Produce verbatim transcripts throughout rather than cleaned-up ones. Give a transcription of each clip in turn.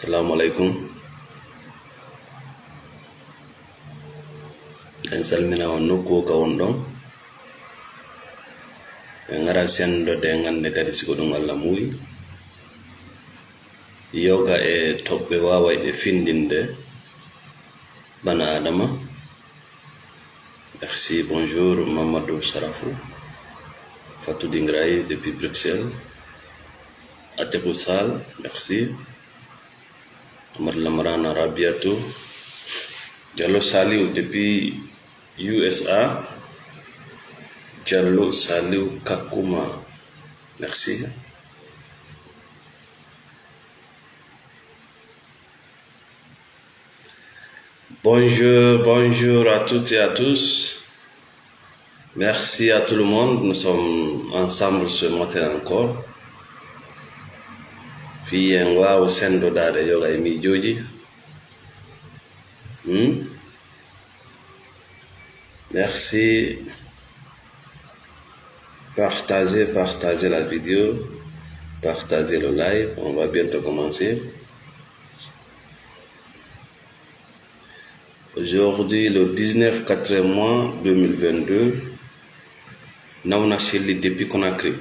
Assalamu alaikum. En salmina on nokku o ka wonɗon. En ngara sendode en annde kadi siko ɗum Allah muuyi. Yoga e toɓɓe waaway ɗe findinde bana Adama. Merci, bonjour, Mamadou Sarafou. Fatou Dingray depuis Bruxelles. Atekou Sall, merci. Amad Lamarana Rabiatou. Diallo Saliou depuis U S A. Diallo Saliou Kakuma. Merci. Bonjour, bonjour à toutes et à tous. Merci à tout le monde. Nous sommes ensemble ce matin encore. Fii en waawu sendodaade yoga e miijooji. Hmm? Merci. Partagez, partagez la vidéo. Partagez le live. On va bientôt commencer. Aujourd'hui, le dix-neuf quatre mois deux mille vingt-deux, Nawna Selli depuis Conakry.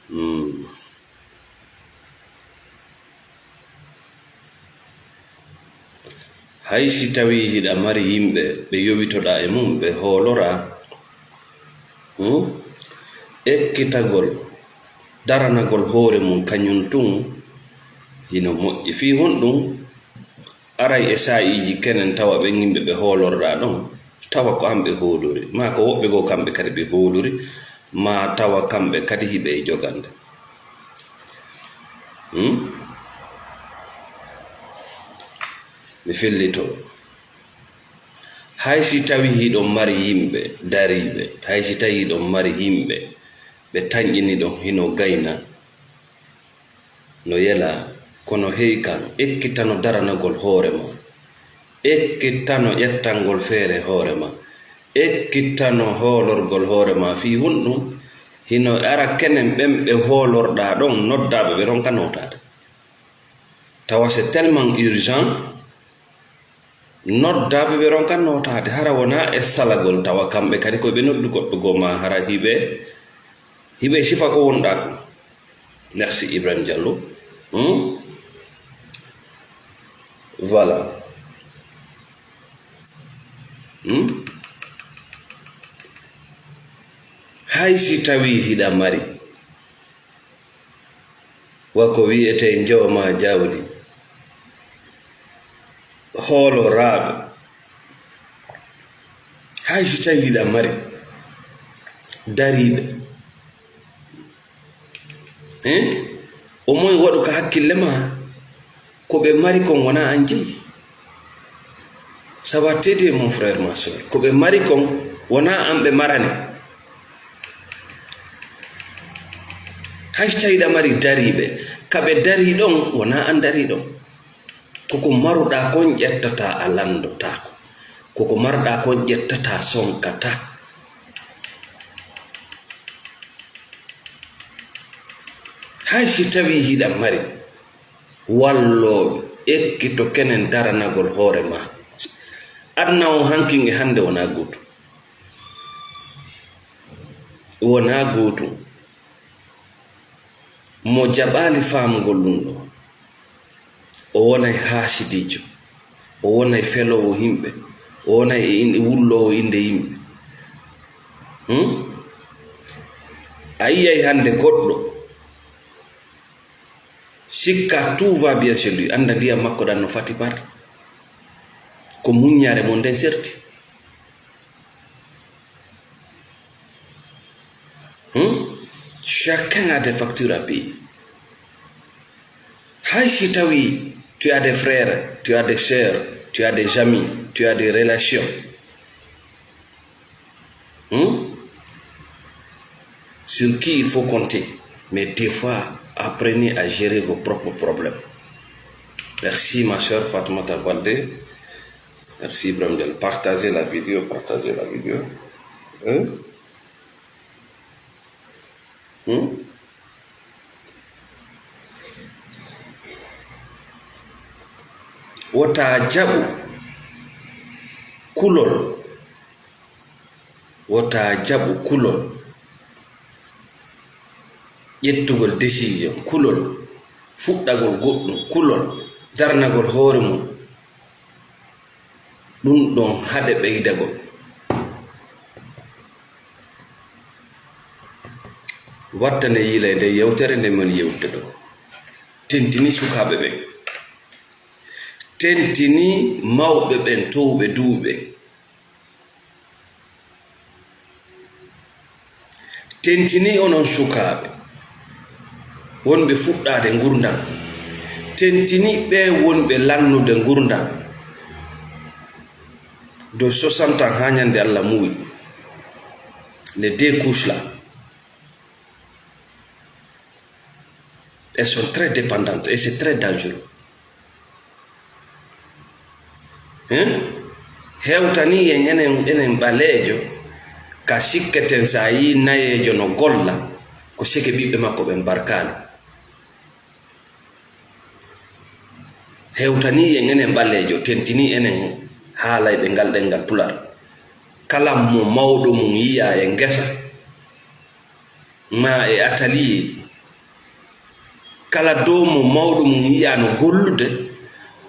Hmm. Hay si tawii hiɗa mari yimɓe ɓe yowitoɗaa e mum, ɓe hooloraa, hmm? Ekkitagol, daranagol hoore mum kañum tun hino moƴƴi. Fii honɗum? Aray e saa'iiji kenen tawa ɓen yimɓe ɓe hoolorɗaa ɗon, tawa ko an ɓe hoolori, maa ko woɓɓe goo kamɓe kadi ɓe hoolori, maa tawa kamɓe kadi hiɓe e jogande. Hmm? Mi fellito. Hay si tawii hiɗon mari yimɓe dariiɓe, hay si tawii hiɗon mari yimɓe ɓe tanƴiniɗon hino gayna, no yelaa, kono hey kan, ekkitano daranagol hoore maa, ekkitano ƴettangol feere hoore maa, ekkitano hoolorgol hoore maa. Fii honɗum? Hino ara kenen ɓen ɓe hoolorɗaa ɗon noddaaɓe ɓe ronka nootaade. Tawa c'est tellement urgent, noddaaɓe ɓe ronkan nootaade, hara wonaa e salagol, tawa kamɓe kadi ko ɓe noddu goɗɗo goo, maa hara hiɓe, hiɓe sifa ko wonɗaa ko. Merci Ibrahim Diallo. Hmm? Voilà. Hmm? Hay si tawii hiɗa mari wa ko wi'etee njooma jawdi, hooloraaɓe, hay si tawii hiɗa mari dariiɓe, hein? Au moins waɗu ka hakkille maa, ko ɓe mari kon wonaa an jeyi. Ça va t'aider, mon frère, ma sœur. Ko ɓe mari kon, wonaa an ɓe marani. Hay so tawii hiɗa mari dariiɓe, ka ɓe darii ɗon, wonaa an darii ɗon. Ko ko maruɗaa kon ƴettataa, a lanndotaako. Ko ko marɗaa kon ƴettataa, sonkataa. Hay si tawii hiɗa mari wallooɓe, ekkito kenen daranagol hoore maa. Aduna on hankin e hannde wonaa gootum. Wonaa gootum. Mo jaɓaali faamugol ɗum ɗoo, o wonay haasidiijo, o wonay feloowo yimɓe, o wonay e in-, wulloowo innde yimɓe. Hmm? A yiyay hannde goɗɗo, sikka tout va bien chez lui, annda ndiyam makko ɗan no fati par. Ko muññaare mon nden serti. Hmm? Chacun a des factures à payer. Hay si tawii tu as des frères, tu as des sœurs, tu as des amis, tu as des relations, hmm, sur qui il faut compter. Mais des fois, apprenez à gérer vos propres problèmes. Merci ma sœur Fatoumata Baldé. Merci Ibrahim Diallo. Partagez la vidéo, partagez la vidéo. Hein? Hmm? Wota jaɓu kulol, wota jaɓu kulol, ƴettugol décision, kulol, fuɗɗagol goɗɗum, kulol, darnagol hoore mum. Ɗum ɗon haɗe ɓeydagol. Wattane yiila e nde yewtere nde min yewtude ɗo. Tentini sukaaɓe ɓen. Tentini mawɓe ɓen, toowɓe duuɓi ɓen. Tentini onon sukaaɓe wonɓe fuɗɗaade ngurndan. Tentini ɓe wonɓe lannude ngurndan. De soixante ans haa ñande Alla muuyi. Les deux couches là. Elles sont très dépendantes et c'est très dangereux. Hein? Hewtani en enen, enen ɓaleejo, ka sikketen so a yii nayeejo no golla, ko seke ɓiɓɓe makko ɓen barkaali. Hewtani en enen ɓaleejo, tentini enen haalayɓe ngal ɗenngal Pulaar. Kala mo mawɗo mum yiya e ngesa, maa e atelier, kala dow mo mawɗo mum yiya no gollude,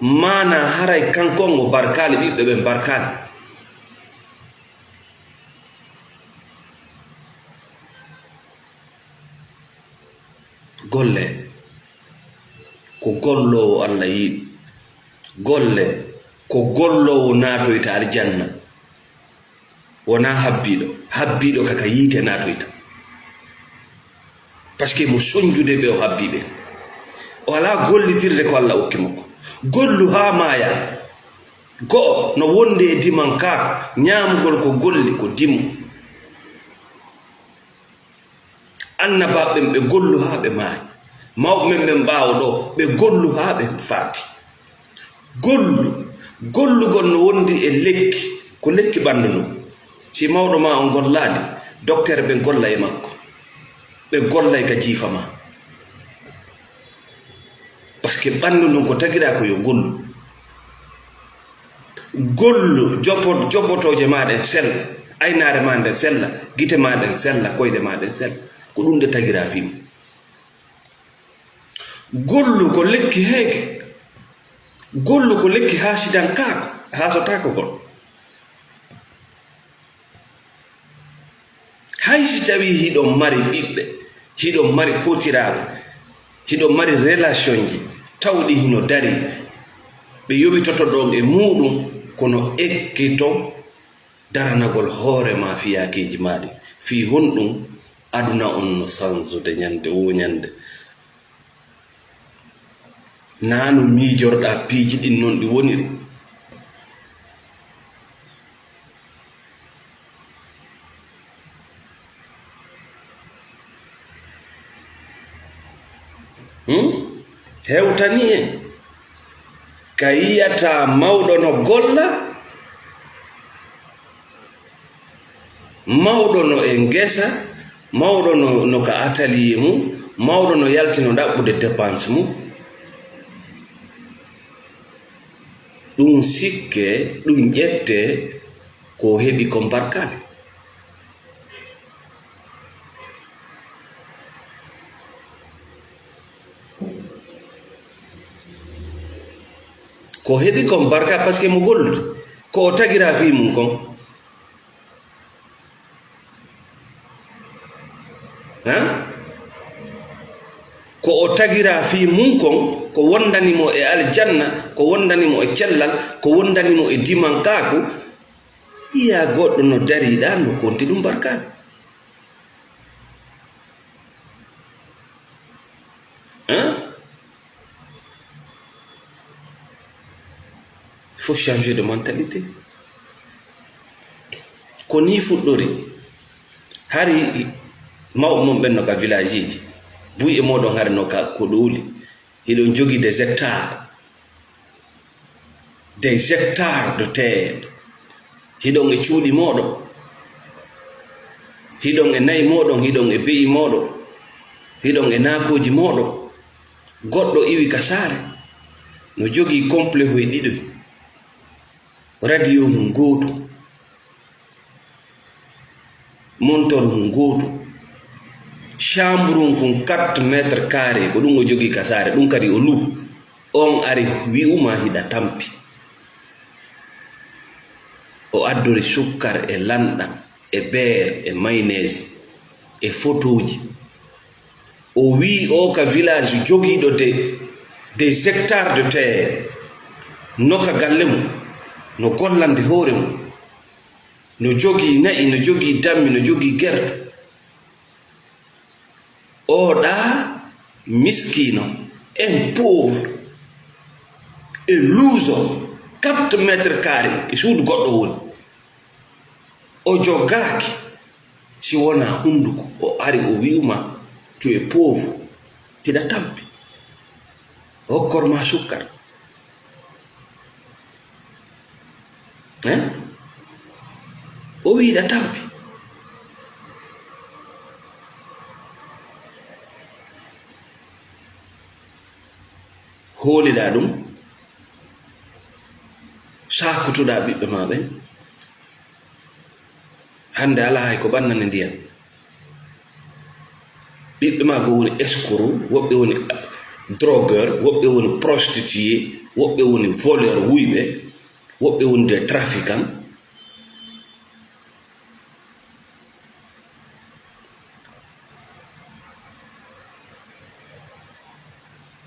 maana haray kanko on o barkaali, ɓiɓɓe ɓen barkaali. Golle, ko golloowo Alla yiɗi. Golle, ko golloowo naatoyta aljanna. Wonaa habbiiɗo. Habbiiɗo ka, ka yiite naatoyta. Parce que mo sonjude ɓe o habbii ɓen. O alaa gollitirde ko Alla okki mo ko. Gollu haa maaya. Go'o no wondi e dimankaaku, ñaamugol ko golli ko dimu. Annabaaɓe ɓen, ɓe gollu haa ɓe maayi. Mawɓe men ɓen ɓaawo ɗoo, ɓe gollu haa ɓe faati. Gollu, gollugol no wondi e lekki, ko lekki ɓanndu ndun. Si mawɗo maa on gollaali, dokteer ɓen golla e makko. Ɓe gollay ka jiifa maa. Parce que ɓanndu ndun ko tagiraa ko yo gollu. Gollu, jopo-, jopotooje maa ɗen sella, aynaare maa nden sella, gite maa ɗen sella, koyɗe maa ɗen sella. Ko ɗum nde tagiraa fii mum. Gollu ko lekki heege. Gollu ko lekki haasidankaaku, haasotaako goɗɗo. Hay si tawii hiɗon mari ɓiɓɓe, hiɗon mari kootiraaɓe, hiɗon mari relationji tawɗi hino darii, ɓe yoɓitoto ɗon e muuɗum, kono ekkito daranagol hoore maa fii yaakiiji maa ɗin. Fii honɗum? Aduna on no sansude ñande woo ñande. Naa no miijorɗaa piiji ɗin non ɗi woniri? Hmm? Hewtani en. Ka yi'ataa mawɗo no golla, mawɗo no e ngesa, mawɗo no, no ka atelier mum, mawɗo no yalti no ɗaɓɓude dépense mum. Ɗum sikke, ɗum ƴette ko o heɓi kon barkaale. Ko heɓi kon barka, parce que mo gollude, ko o tagiraa fii mum kon. Hein? Ko o tagiraa fii mum kon, ko wondani mo e aljanna, ko wondani mo e cellal, ko wondani mo e dimankaaku, yiyaa goɗɗo no darii ɗaa, no konti ɗum barkaale. Hein? Faut changer de mentalité. Ko nii fuɗɗori. Hari mawɓe mon ɓen no ka villageji, buy e moɗon hari no ka ko ɗooli. Hiɗon jogii des hectares. Des hectares de terre. Hiɗon e cuuɗi mooɗon. Hiɗon e na'i mooɗon, hiɗon e be'i mooɗon. Hiɗon e naakooji mooɗon. Goɗɗo iwi ka saare. No jogii complet hoy ɗiɗoy. Radio hun gootu. Montor hun gootu. Chambre hun kun quatre mètres carrés, ko ɗun o jogii ka saare, ɗun kadi o luu. On ari wi'uma hiɗa tampi. O addori sukkar e lanɗan e beer e mayneesi e fotooji. O wi'i o ka village jogiiɗo de, des hectares de terre, no ka galle mum, no gollande hoore mum, no jogii na'i, no jogii dammi, no jogii gerte. Oɗa miskiino, un pauvre, e luuso, quatre mètres carrés, e suudu goɗɗo woni. O jogaaki si wonaa hunnduko. O ari o wi'uma, tu es pauvre, hiɗa tampi. O hokkor ma sukkar. Hein? O wi'i hiɗa tampi. Hooliɗaa ɗum, saakutoɗaa ɓiɓɓe maa ɓen. Hannde alaa hay ko ɓannani ndiyam. Ɓiɓɓe maa goo woni escroc, woɓɓe woni drogueur, woɓɓe woni prostitué, woɓɓe woni voleur wuyɓe, woɓɓe woni des trafiquants.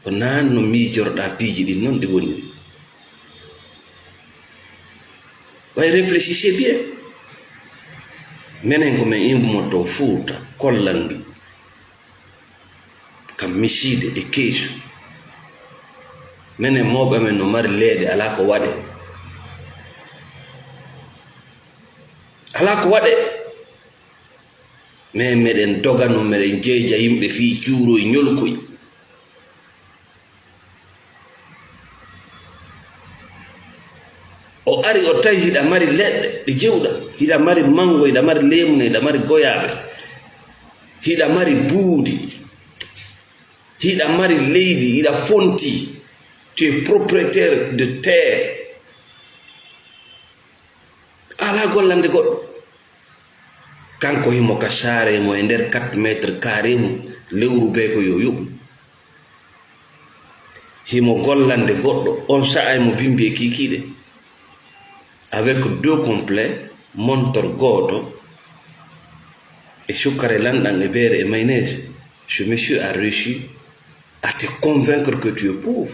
Ko naan no miijorɗaa piiji ɗin non ɗi woniri. Way réfléchissez bien. Menen ko men immotoo Fuuta, Kollangi, kam misiide e keesu. Menen mawɓe amen no mari leeɗe, alaa ko waɗe. Alaa ko waɗe. Men meɗen doga non, meɗen jeeja yimɓe fii cuuroy ñolkoy. O ari, o tawi hiɗa mari leɗɗe ɗe jewɗa, hiɗa mari mango, hiɗa mari leemune, hiɗa mari goyaabe, hiɗa mari buudi, hiɗa mari leydi, hiɗa fonti, tu es propriétaire de terre. Alaa gollande goɗɗo. Kanko himo ka saare mo e nder quatre mètres carrés mum, lewru bee ko yo yoɓu. Himo gollande goɗɗo, on sa'a himo bimbi e kiikiiɗe. Avec deux complets, montor gooto, e sukkare lanɗan e beere e mayonnaise. Ce monsieur a réussi à te convaincre que tu es pauvre.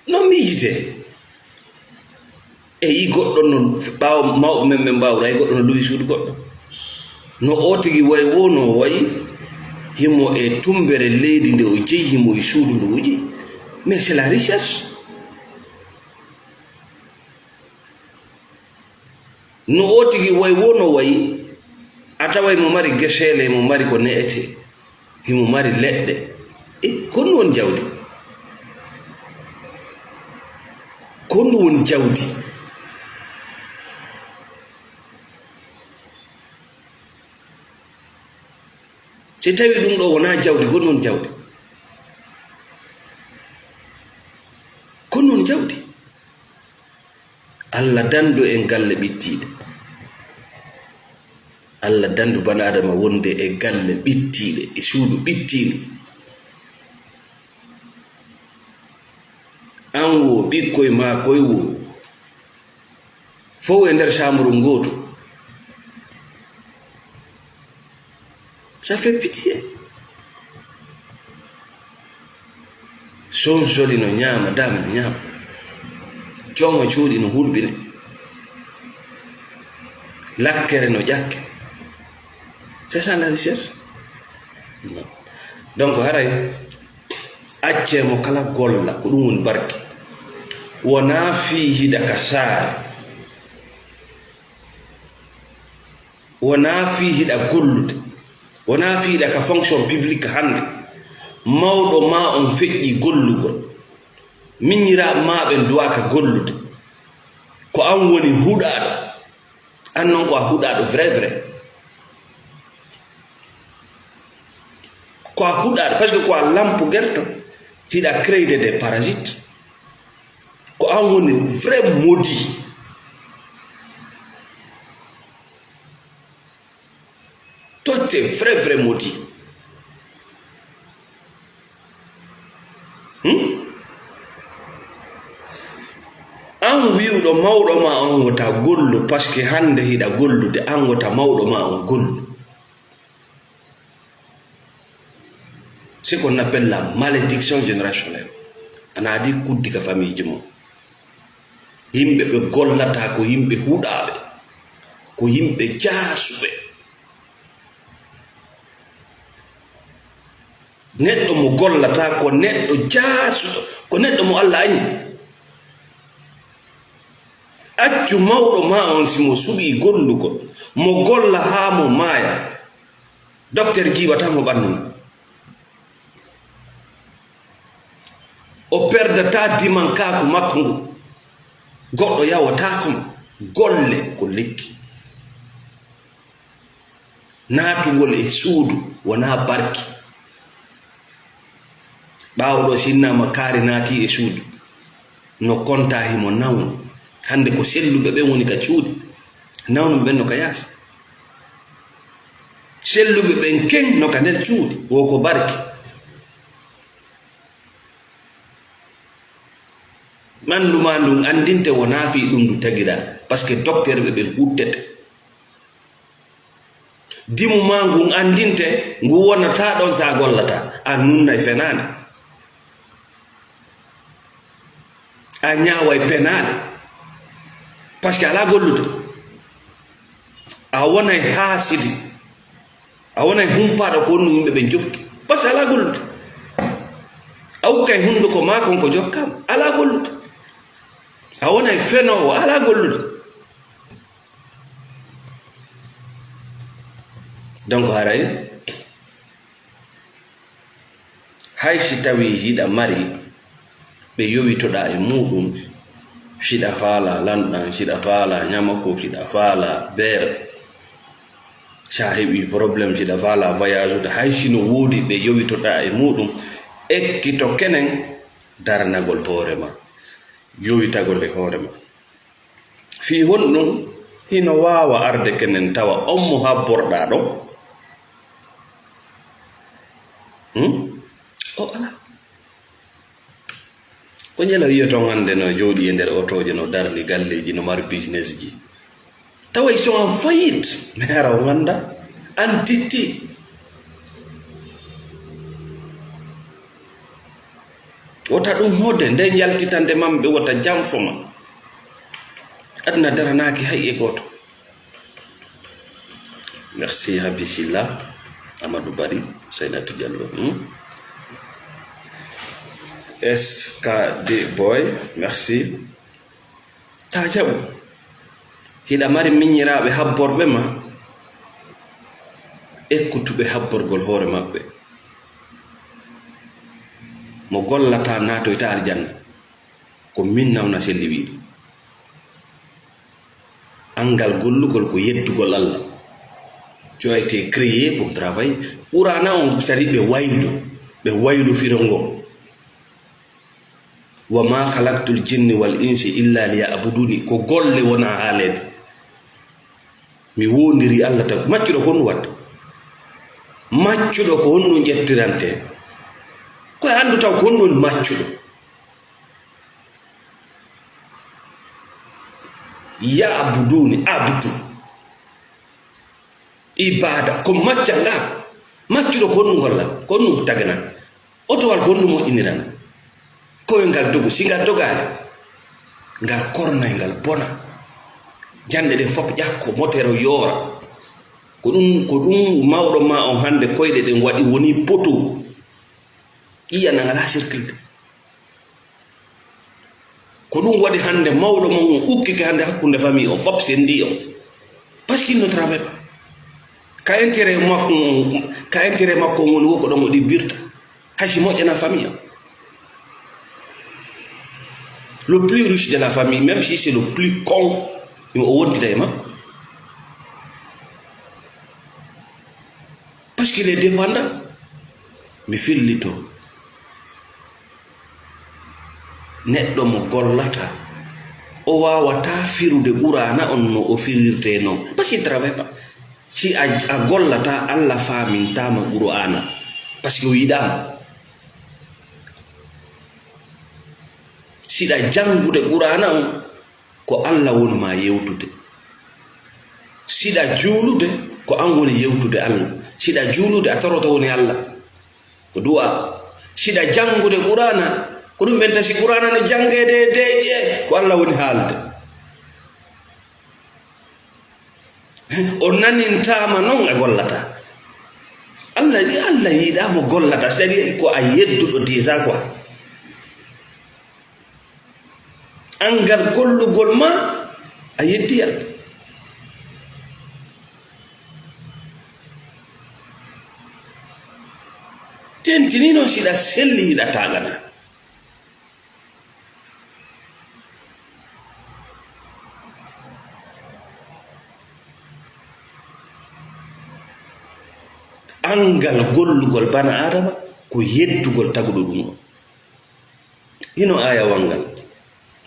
No miijitee. E yi goɗɗo no ɓaawo mawɓe men, men mbaawra, e goɗɗo no luwi suudu goɗɗo. No o tigi wayi woo, no o wayi, himo e tumbere leydi nde o jeyi, himo e suudu ndu o jeyi. Mais c'est la richesse. No o tigi wayi woo, no wayi, a taway mo mari geseele, mo mari ko ne'etee, himo mari leɗɗe. E, ko honɗum woni jawdi? Ko honɗum woni jawdi? Si tawi ɗum ɗo wonaa jawdi, ko honɗum woni jawdi? Ko honɗum woni jawdi? Alla dandu en galle ɓittiiɗe. Alla dandu bana Adama wonde e galle ɓittiiɗe, e suudu ɓittiindu. An wo, ɓikkoy maa koy wo, fow e nder saamuru ngootu. Ça fait pitié. Sonsoli no ñaama, dame no ñaama. Jooma cuuɗi no hulɓine. Lakkere no ƴakke. C'est ça la richesse. Non. Donc, haray, accee mo kala golla, ko ɗum woni barke. Wonaa fii hiɗa ka saare. Wonaa fii hiɗa gollude, wonaa fii hiɗa ka fonction publique hannde. Mawɗo maa on feƴƴii gollugol. Miñiraaɓe maa ɓen duwaaka gollude. Ko an woni huɗaaɗo. An non ko a huɗaaɗo vrai, vrai. Ko a huɗaɗo, parce que ko a lampo gerto, hiɗa créer des parasites. Ko an woni vrai maudit. Toi, t'es vrai, vrai maudit. Hmm? An wi'uɗo mawɗo ma on wota gollu, parce que hande hiɗa gollude, an wota mawɗo ma on gollu. C'est qu'on appelle la malédiction générationnelle. Ana adi kuddi ka famille mo. Yimɓe ɓe gollata ko yimɓe huɗaaɓe, ko yimɓe jaasuɓe. Neɗɗo mo gollata ko neɗɗo jaasuɗo, ko neɗɗo mo Allah añi. Accu mawɗo ma on, si mo suɓii gollugol, mo golla haa mo maaya. Docteur jiiɓata mo ɓanndu ndu. O perdata dimankaaku makko ngu. Goɗɗo yawotaako mo. Golle ko lekki. Naatugol e suudu wonaa barki. Ɓaawo ɗo, si innama kaari naati e suudu, no konta himo nawni. Hande ko selluɓe ɓen woni ka cuuɗi, nawnuɓe ɓen no ka yaasi. Selluɓe ɓen ken no ka nder cuuɗi, wo ko barki. Ɓanndu ma ndun anndinte wonaa fii ɗun ndu tagira, parce que docteur ɓe ɓen huttete. Dimu maa ngun anndinte, ngu wonataa ɗon si a gollataa. A nunnay fenaande. A ñaaway penaale. Parce que alaa gollude. A wonay haasidi. A wonay humpaaɗo ko honno yimɓe ɓen jokki. Parce que alaa gollude. A ukkay hunnduko maa kon ko jokkaama. Alaa gollude. A wonay fenoowo. Alaa gollude. Donc, haray, hay si tawii hiɗa mari ɓe yowitoɗaa e muuɗum, siɗa faalaa lanɗan, siɗa faalaa ñamako, siɗa faalaa beer, si a heɓii problème, siɗa faalaa voyage ude, hay si no woodi ɓe yowitoɗaa e muuɗum, ekkito kenen daranagol hoore ma, yowitagol e hoore ma. Fii honɗun hino waawa arde kenen tawa on mo habborɗaa ɗon? Hmm? O alaa. Ko ñala wiya ton hande no jooɗi e nder otooje, no darni galleeji, no mari business ji. Tawa ils sont en faillite. Mais hara o ngannda. An titti. Wota ɗum hoode nden yaltitande man ɓe wota janfo ma. Aduna daranaaki hay e gooto. Merci Habi Silla, Amadou Bari, Saynatu Diallo. Hmm? S K D Boy, merci. Taa jaɓu. Hiɗa mari miññiraaɓe habborɓe ma, ekkutuɓe habborgol hoore maɓɓe. Mo gollataa naatoyta aljanna. Ko min nawna selli wiiɗo. Anngal gollugol ko yeddugol Allah. Tu as été créé pour travailler. Qur'aana on sari ɓe waylu, ɓe waylu firo ngo. Wa ma khalaqtul jinni wal insi illa liya'buduni. Ko golle wona haaleede. Mi wondiri Allah taw. Maccuɗo ko honɗum watta? Maccuɗo ko honɗum ƴettirante? Ko e anndu taw ko honɗum woni maccuɗo. Ya'buduni, abdu. Ibada, ko macca nga. Maccuɗo ko honɗum golla? Ko honɗum tagana? Otowal ko honɗum moƴƴinirana? Koyol ngal dogu, si ngal dogaali, ngal kornay, ngal bona. Janɗe ɗen fof ƴakko, motero yoora. Ko ɗum, ko ɗum mawɗo ma on hannde koyɗe ɗen waɗi woni poto. Ƴiya na ngal haa sirkilde. Ko ɗum waɗi hannde mawɗo mon on ukkike hannde hakkunde famille on fof sendi on. Parce qu'il ne travaille pas. Ka intérêt makko on, ka intérêt makko on woni wo ko ɗon o ɗibbirta. Hay si moƴƴana famille on. Le plus riche de la famille, même si c'est le plus con, o wontida e makko. Parce qu'il est dépendant. Mi fillito. Neɗɗo mo gollata, o waawataa firude Quraana on no o firirtee non. Parce que il travaille pas. Si a, a gollataa, Alla faamintaa ma Quraana. Parce que o yiɗaa ma. Siɗa janngude Quraana on, ko Alla woni ma yewtude. Siɗa juulude, ko an woni yewtude Alla. Siɗa juulude, a toroto woni Alla. Ko du'a. Siɗa janngude Quraana, ko ɗum ɓen tasi Quraana no janngeede e deeƴe, ko Alla woni haalde. O nanintaama non a gollataa. Alla, Alla yiɗaa mo gollataa, c'est-à-dire ko a yedduɗo déjà quoi. Angal gollugol ma, a yeddi Alla. Tentini non siɗa selli hiɗa taagana. Angal gollugol bana Aadama ko yeddugol taguɗo ɗum on. Hino aayawal ngal.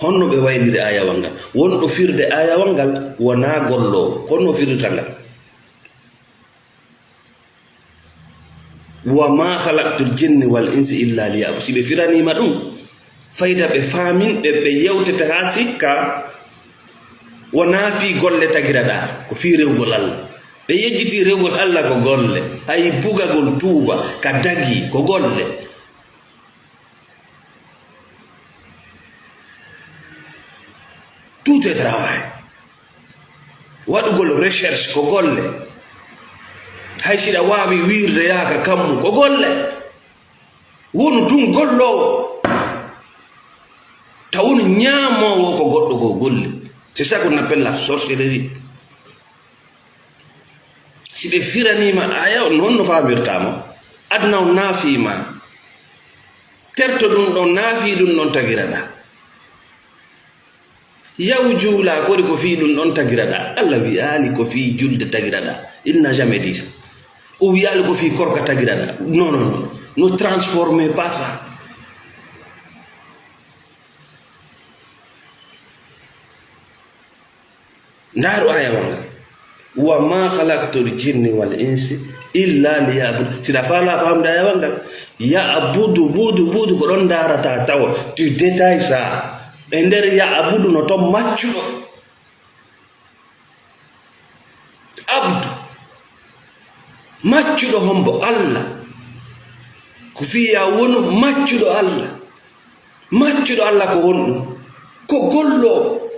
Honno ɓe wayliri aayawal ngal? Wonɗo firde aayawal ngal wonaa golloowo. Ko honno o firirta ngal? "Wa maa khalaqtul jinni wal insi illa liya'budun." Si ɓe firaniima ɗum, fayda ɓe faamin, ɓe, ɓe yewtete haa sikka wonaa fii golle tagiraɗaa, ko fii rewgol Alla. Ɓe yejjitii rewgol Alla ko golle. Hay bugagol tuuba ka dagii ko golle. Tout est travail. Waɗugol recherche ko golle. Hay siɗa waawi wiirde yaaka kammu ko golle. Wonu tun golloowo. Ta wonu ñaamoowo ko goɗɗo ko golli. C'est ça qu'on appelle la sorcellerie. Si ɓe firaniima aaya on, non no faamirtaa mo. Aduna on naafii ma. Terto ɗum ɗon, naafii ɗum ɗon tagiraɗaa. Yahu juula, ko waɗi ko fii ɗum ɗon tagiraɗaa. Alla wi'aali ko fii julde tagiraɗaa. Il n'a jamais dit ça. O wi'aali ko fii korka tagiraɗaa. Non, non, non. Ne transformez pas ça. Ndaaru aayawal ngal. "Wa maa khalaqtul jinni wal insi illa liya'budun." Siɗa faalaa faamde aayawal ngal. Ya'budu, budu, budu, ko ɗon ndaarataa tawa. Tu détailles ça. E nder ya'budu no ton maccuɗo. Abdu. Maccuɗo hombo? Alla. Ko fii yaa wonu maccuɗo Alla. Maccuɗo Alla ko honɗum? Ko golloowo.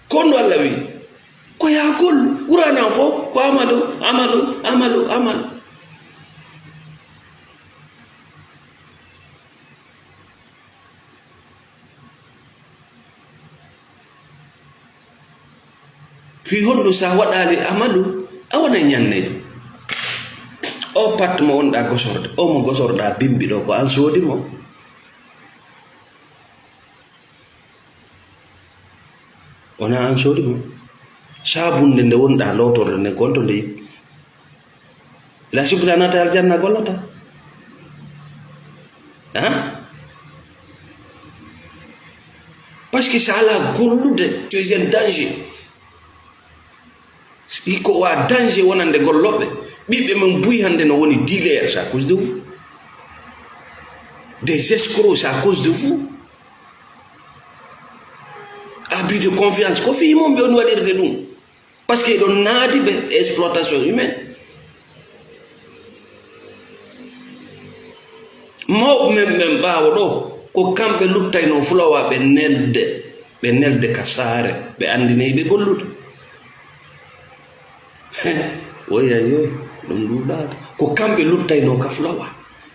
Ko honɗum Alla wi'i? Ko yaa gollu. Qur'aana on fow ko amalu, amalu, amalu, amalu. Fii honɗum si a waɗaali amalu, a wonay ñanneejo? O pat mo wonɗaa gosorde, o mo gosorɗaa bimbi ɗo, ko an soodi mo? Wonaa an soodi mo. Saabunde nde wonɗaa lootorde nden, ko honto nde yiɓi? La subta naata aljanna gollata. Hein? Parce que si a alaa gollude, tu es un danger. Hikko wa danger wonande gollooɓe. Ɓiɓɓe men buy hannde no woni dealer, c'est à cause de vous. Des escrocs, c'est à cause de vous. Abus de confiance, ko fii mon ɓe on waɗirde ɗum. Parce que ɗon naati ɓe e exploitation humaine. Mawɓe men ɓen ɓaawo ɗo, ko kamɓe luttaynoo fulawa ɓe nelde, ɓe nelde ka saare, ɓe anndinay ɓe gollude. Woy, ayo, ɗum ɗuuɗaade. Ko kamɓe luttaynoo ka fulawa,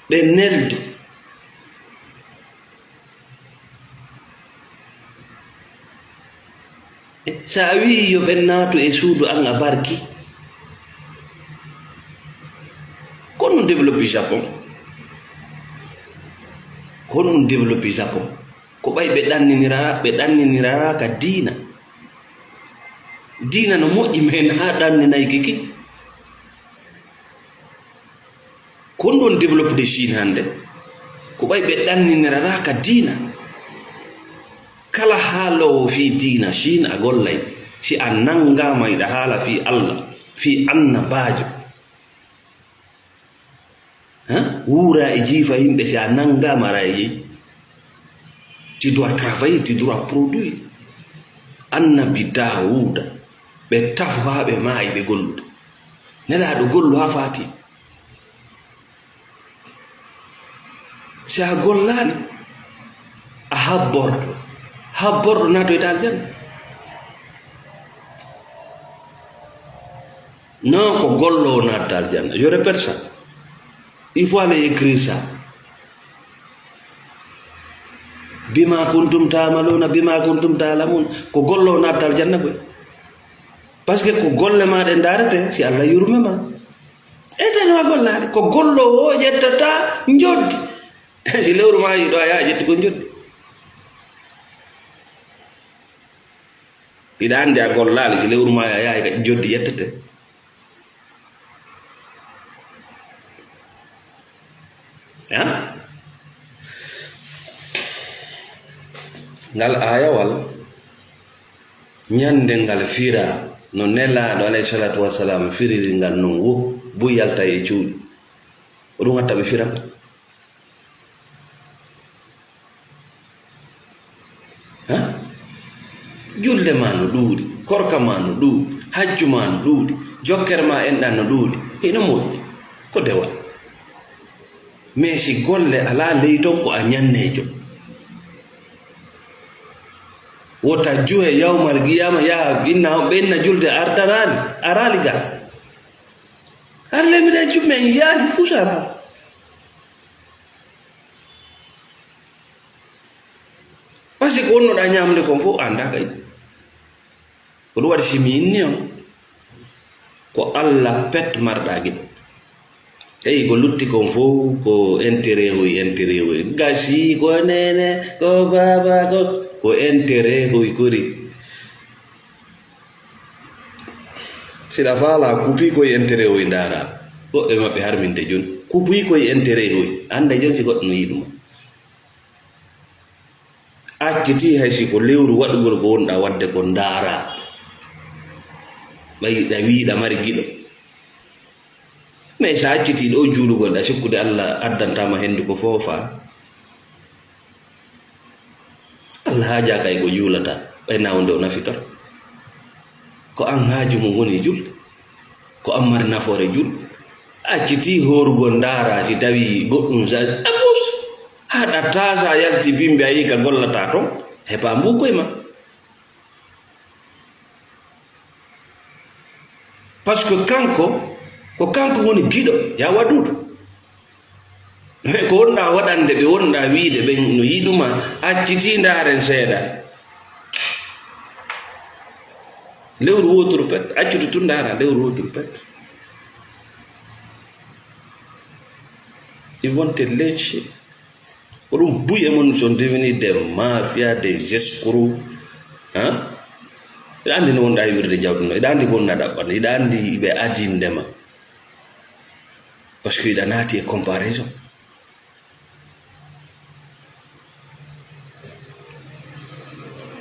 ɓe nelde. So a wi'i yo ɓen naatu e suudu an a barki. Ko honɗum développé Japon? Ko honɗum développé Japon? Ko ɓay ɓe ɗanniniraa, ɓe ɗanniniraa ka diina. Diina no moƴƴi, mais na ɗanninay kiki. Honɗum woni développé de Chine hannde? Ko ɓay ɓe ɗanniniraɗaa ka diina. Kala haaloowo fii diina Chine a gollay. Si a nanngaama hiɗa haala fii Allah, fii annabaajo. Hein? Wuura e jiifa yimɓe, si a nanngaama ara e jeyi. Tu dois travailler, tu dois produire. Annabi Daawuda, ɓe tafo haa ɓe maayi ɓe gollude. Nelaaɗo gollu haa faati. Si a gollaali, a habborɗo. Habborɗo naatoyta aljanna. Non, ko golloowo naatata aljanna. Je répète ça. Il faut aller écrire ça. Bima kuntum ta'maluna, bima kuntum ta'lamun. Ko golloowo naatata aljanna koy. Parce que ko golle maa ɗe ndaarete, si Allah yurme ma. Ete no a gollaali. Ko golloowo o ƴettata njoddi. Si lewru maa yiɗo a yaha ƴetti ko njoddi. Hiɗa anndi a gollaali, si lewru maa a yahay ka njoddi ƴettete. Hein? Ngal aayawal, ñande ngal fira, no Nelaaɗo alayhi salaatu wa salaam firiri ngal non wo, buy yalta e cuuɗi. Ko ɗum watta ɓe fira ngal. Ha? Julde ma no ɗuuɗi, korka ma no ɗuuɗi, hajju ma no ɗuuɗi, jokkere ma enɗan no ɗuuɗi, hino moƴƴi, ko dewal. Mais si golle alaa ley ton, ko a ñanneejo. Wota juhe yawmal qiyama, yaa inna on ɓe inna julde ardaraali, araali ga. Ar lemine jumme en yaali fuu saraali. Parce que ko wonnoɗaa ñaamde kon fof, a anndaa kay. Ko ɗum waɗi si mi inni on, ko Alla pet marɗaa giɗo. Eyi, ko lutti kon fof ko intérêt hoy, intérêt hoy. Gasi, ko neene, ko baaba, ko, ko intérêt hoy kori. Siɗa faala, kupi koye intérêt hoy ndaara. Woɓɓe maɓɓe harminde jooni. Kupi koye intérêt hoy. Annda jooni si goɗɗo no yiɗuma. Acciti hay si ko lewru waɗugol ko wonɗaa waɗde ko ndaara. Ɓay ɗa wiiɗa mari giɗo. Mais sa acciti ɗo juulugol ɗa sikkude Allah addantaama henndu ko foofa. Allah haajaaka e ko juulata, ɓay na wonde o nafitor. Ko an haaju mum woni e julde. Ko an mari nafoore julde. Acciti hoorugol ndaara si tawi goɗɗum sa, a fus. Haɗa taasa yalti bimbi a yi ka gollata ton. Heɓa mbu koye ma. Parce que kanko, ko kanko woni giɗo, ya waɗuɗo. Ko wonɗa waɗande ɓe, wonɗa wiide ɓen no yiɗuma, acciti ndaaren seeɗa. Lewru wooturu pet, accude tun ndaara lewru wooturu pet. Ils vont te lyncher. Ko ɗum buy e mon sont devenus des mafias, des escrocs. Hein? Hiɗa anndi no wonɗa e wirde jawdi no. Hiɗa anndi ko wonɗa ɗaɓɓande. Hiɗa anndi ɓe adinde ma. Parce que hiɗa naati e comparaison.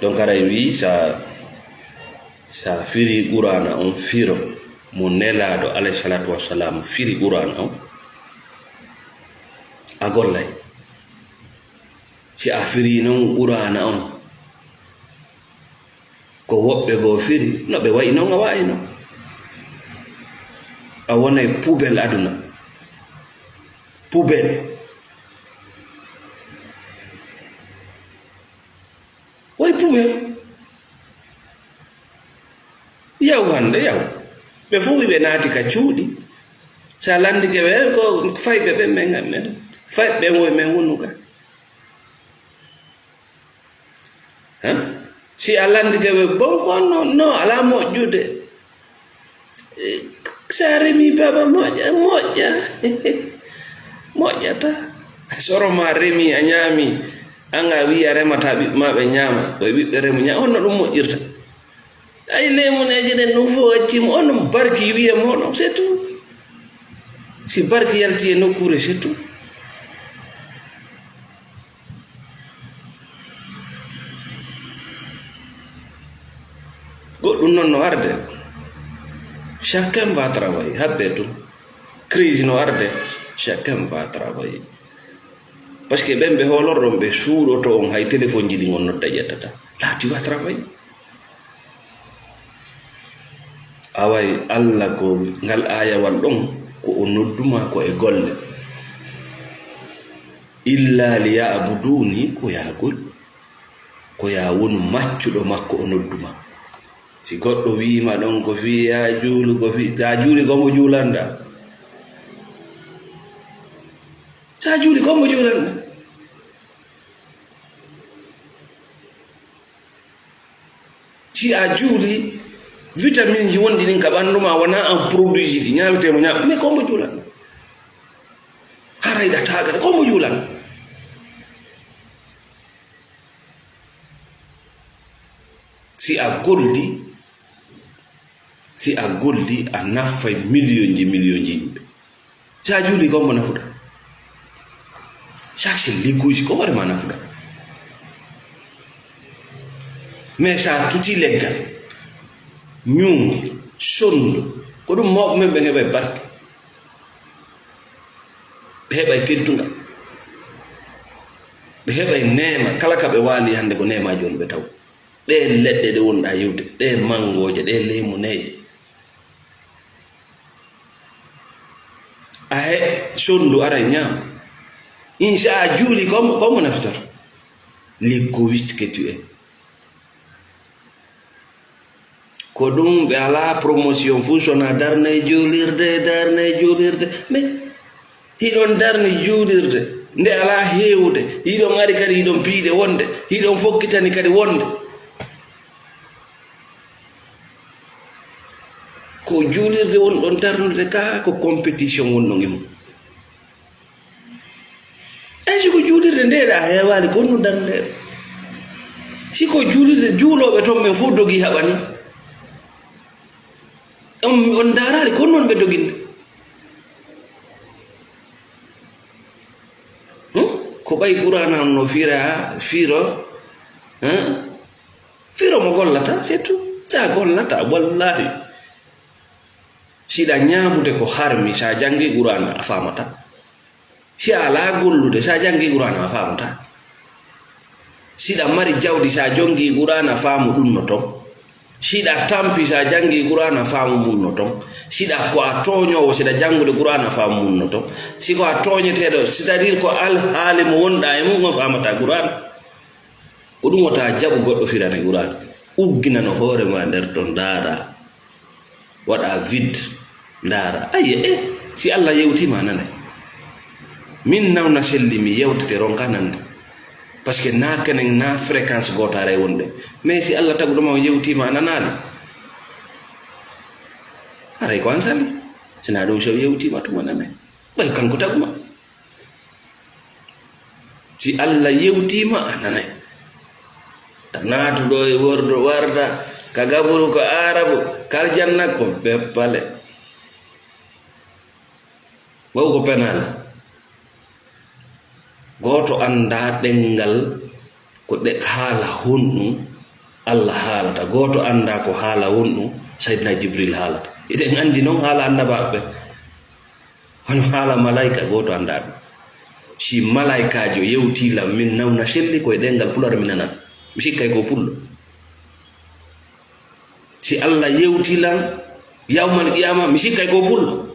Donc, aray wi sa, sa firi Qur'ana on firo mo Nelaaɗo alayhi salatu wassalam firi Qur'ana on, a gollay. Si a firi non Qur'ana on, ko woɓɓe goo firi, no ɓe wayi non a wayi non. A wonay poubelle aduna. Poubelle. Way poubelle. Yaw hannde, yaw. Ɓe fof ɓe naati ka cuuɗi. Sa lanndike ɓe, ko fayɓe ɓen men, men. Fayɓe ɓen woy men wonu ka. Hein? Si a lanndike ɓe, bon, ko non, non, alaa moƴƴude. Eh, sa remi baaba moƴƴa, moƴƴa. Moƴƴata. Soro ma remi, a ñaami. An a wi'i a remata ɓiɓɓe ma ɓe ñaama. Ko e ɓiɓɓe remu ñaama. Honno ɗum moƴƴirta? Ay, leemuneeje ɗen ɗum fof accii mo. On ɗum barki wi'e mooɗon, c'est tout. Si barki yalti e nokkuure, c'est tout. Goɗɗum noon no arde. Chacun va travailler, haɓɓe tun. Crise no arde, chacun va travailler. Parce que ɓen ɓe hoolorɗon, ɓe suuɗoto on, hay téléphone ji ɗin on nodda ƴettata. Là, tu vas travailler. Away, Alla ko ngal aayawal ɗon, ko o nodduma ko e golle. Illa li ya'buduni, ko yaa gol, ko yaa wonu maccuɗo makko o nodduma. Si goɗɗo wi'ima ɗon ko fii yaa juulu, ko fii, sa juuli ko mo juulanɗa. Sa juuli ko mo juulanɗa. Si a juuli, vitamine ji wonɗi ɗin ka ɓandu ma wona an produit ji ɗi ñaamete mo ñaam, mais ko mo juulanɗa. Haray ɗa tagata, ko mo juulanɗa. Si a golli, si a golli, a naffay million ji, million ji yimɓe. Sa juuli, ko mo nafuɗa. Chaque ligguuji ko hoore ma nafuɗa. Mais sa tuti leggal, ñuuŋi, sondu, ko ɗum mawɓe men ɓen heɓay barke. Ɓe heɓay teddungal. Ɓe heɓay neema. Kala ka ɓe waali hannde ko neemaaji on ɓe taw. Ɗe leɗɗe ɗe wonɗa yewte, ɗe manngooje, ɗe leemuneeje. A he, sondu ara ñaam. Insa a juuli, ko mo, ko mo naftor? Liggo wistike tu e. Ko ɗum ɓe alaa promotion fuu sona darnay juulirde, darnay juulirde. Mais hiɗon darni juulirde nde alaa heewude, hiɗon ari kadi hiɗon piide wonde, hiɗon fokkitani kadi wonde. Ko juulirde wonɗon darnude ka, ko compétition wonɗon e mum. Ay, si ko juulirde nde ɗa heewaali, ko honno darnde? Si ko juulirde, juulooɓe ton ɓen fof dogi haɓani. On, on ndaaraali, ko non ɓe doginde. Hmm? Ko ɓay Qur'aana on no fira, firo, hein? Firo mo gollata, c'est tout. Sa gollata, wallahi. Siɗa ñaamude ko harmi, sa janngi Qur'aana, a faamata. Si a alaa gollude, sa janngi Qur'aana, a faamata. Siɗa mari jawdi, sa jonngi Qur'aana, faamu ɗum no ton. Siɗa tampi, sa janngi Qur'aana, faamu mum no ton. Siɗa ko a tooñoowo, siɗa janngude Qur'aana, faamu mum no ton. Si ko a tooñeteeɗo, c'est-à-dire ko alhaali mo wonɗa e mum, on faamata Qur'aana. Ko ɗum wota jaɓu goɗɗo firane Qur'aana. Ugginano hoore ma nder ton, ndaara. Waɗa vide, ndaara. Ayya, eh, si Allah yewtiima, a nanay. Min nawna selli, mi yewtete, ronka nande. Parce que na kenen, na fréquence gootaare wonde. Mais si Allah taguɗo ma o yewtiima, a nanaali. Haray ko an sali. Sina ɗum, so yewtiima tuma nanay. Ɓay kanko taguma. Si Allah yewtiima, a nanay. Ta naatuɗo e wordo warda, ka gaburu, ka aarabu, ka aljanna, ko beppale. Waw ko penal. Gooto anndaa ɗenngal ko ɗe haala honɗum Allah haalata. Gooto anndaa ko haala honɗum Sayyidina Jibril haalata. Eɗen anndi noon haala annabaaɓe ɓen. Hono haala malaayka gooto anndaa ɗum. Si malaaykaajo yewtii lan, min nawna selli, ko e ɗenngal Pulaar mi nanata. Mi sikkay ko pullo. Si Allah yewtii lan yawmal qiyaama, mi sikkay ko pullo.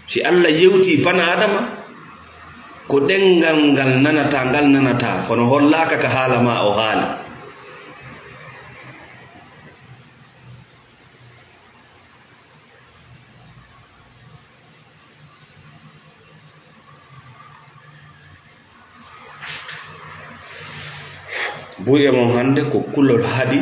Si Allah yewtii bana Adama, ko ɗenngal ngal nanata, ngal nanata, kono hollaaka ka haala ma o haali. Buy e mon hannde ko kulol haɗi,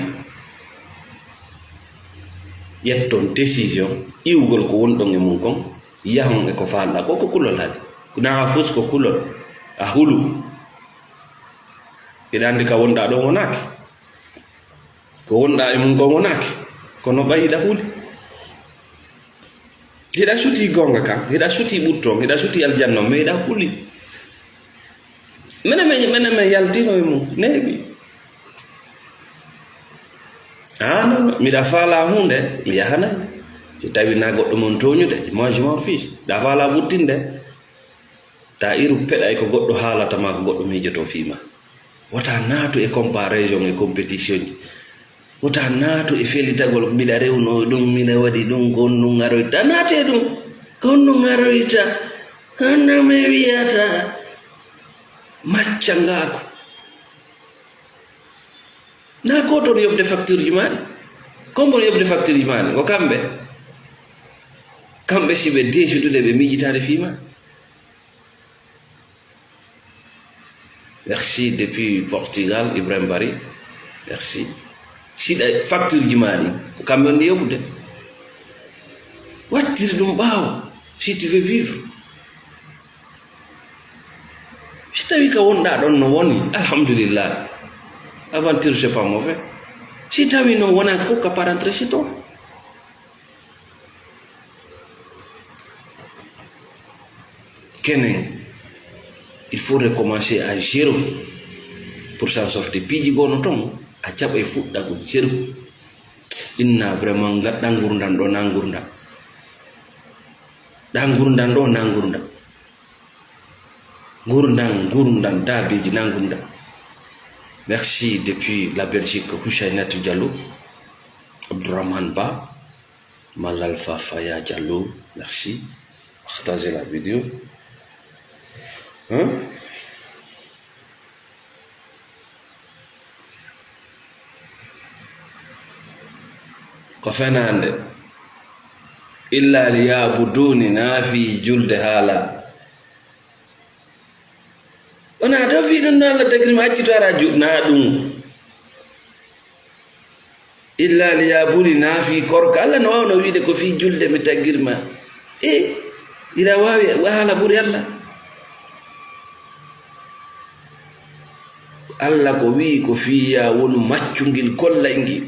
ƴetton décision, iwgol ko wonɗon e mum kon, yahon e ko faalɗa ko, ko kulol haɗi. Nafus ko kulol, a hulu. Hiɗa anndi ka wonɗa ɗon wonaaki. Ko wonɗa e mum kon wonaaki. Kono ɓay hiɗa huli. Hiɗa suti gonga kan, hiɗa suti ɓutton, hiɗa suti aljanna, mais hiɗa huli. Mene men, mene men yaltino e mum, neeɓi. Ah, non, non, miɗa faala hunde, mi yahanay. Si tawi na goɗɗo mon tooñude, moi, je m'en fiche. Miɗa faala ɓuttinde. Ta iru peɗa e ko goɗɗo haalata ma, ko goɗɗo miijoto fii ma. Wota naatu e comparaison e compétition ji. Wota naatu e felitagol, mbiɗa rewno ɗum, mbiɗa waɗi ɗum, ko honɗum ngaroyta. Naate ɗum, ko honɗum ngaroyta, honno mi wiyata, macca ngaaku. Na ko toon yoɓde facture ji maaɗi. Ko mbo yoɓde facture ji maaɗi, ko kamɓe. Kamɓe si ɓe deesudude ɓe miijitaade fii ma. Merci depuis Portugal, Ibrahim Bari. Merci. Siɗa facture ji ma ɗi, ko kamɓe wonde yoɓude. Wattir ɗum ɓaawo, si tu veux vivre. Si tawi ka wonɗa ɗon no woni, alhamdulillah. Aventure, c'est pas mauvais. Si tawi no wona ko ka parentrer si toon. Kenen, il faut recommencer à zéro pour s'en sortir. Piiji gono toon, a jaɓa e fuɗɗa ko zéro. Inna vraiment ngadda ngurdam ɗo na ngurdam. Ɗa ngurdam ɗo na ngurdam. Ngurdam, ngurdam, daabiji na ngurdam. Merci depuis la Belgique, Houchainatou Diallo, Abdourahmane Ba, Malal Fafaya Diallo, merci. Partagez la vidéo. Hein? Ko fenaande. Illa li yabuduni, na fii julde haala. Wona to fii ɗum no Allah tagiri ma, accu to ara juɗna ɗum. Illa li yabuni, na fii korka. Allah no waawno wiide ko fii julde mi tagiri ma. E, ira waawi, wahala ɓuri Allah. Allah ko wi'i ko fii ya wonu maccungil kollay ngi.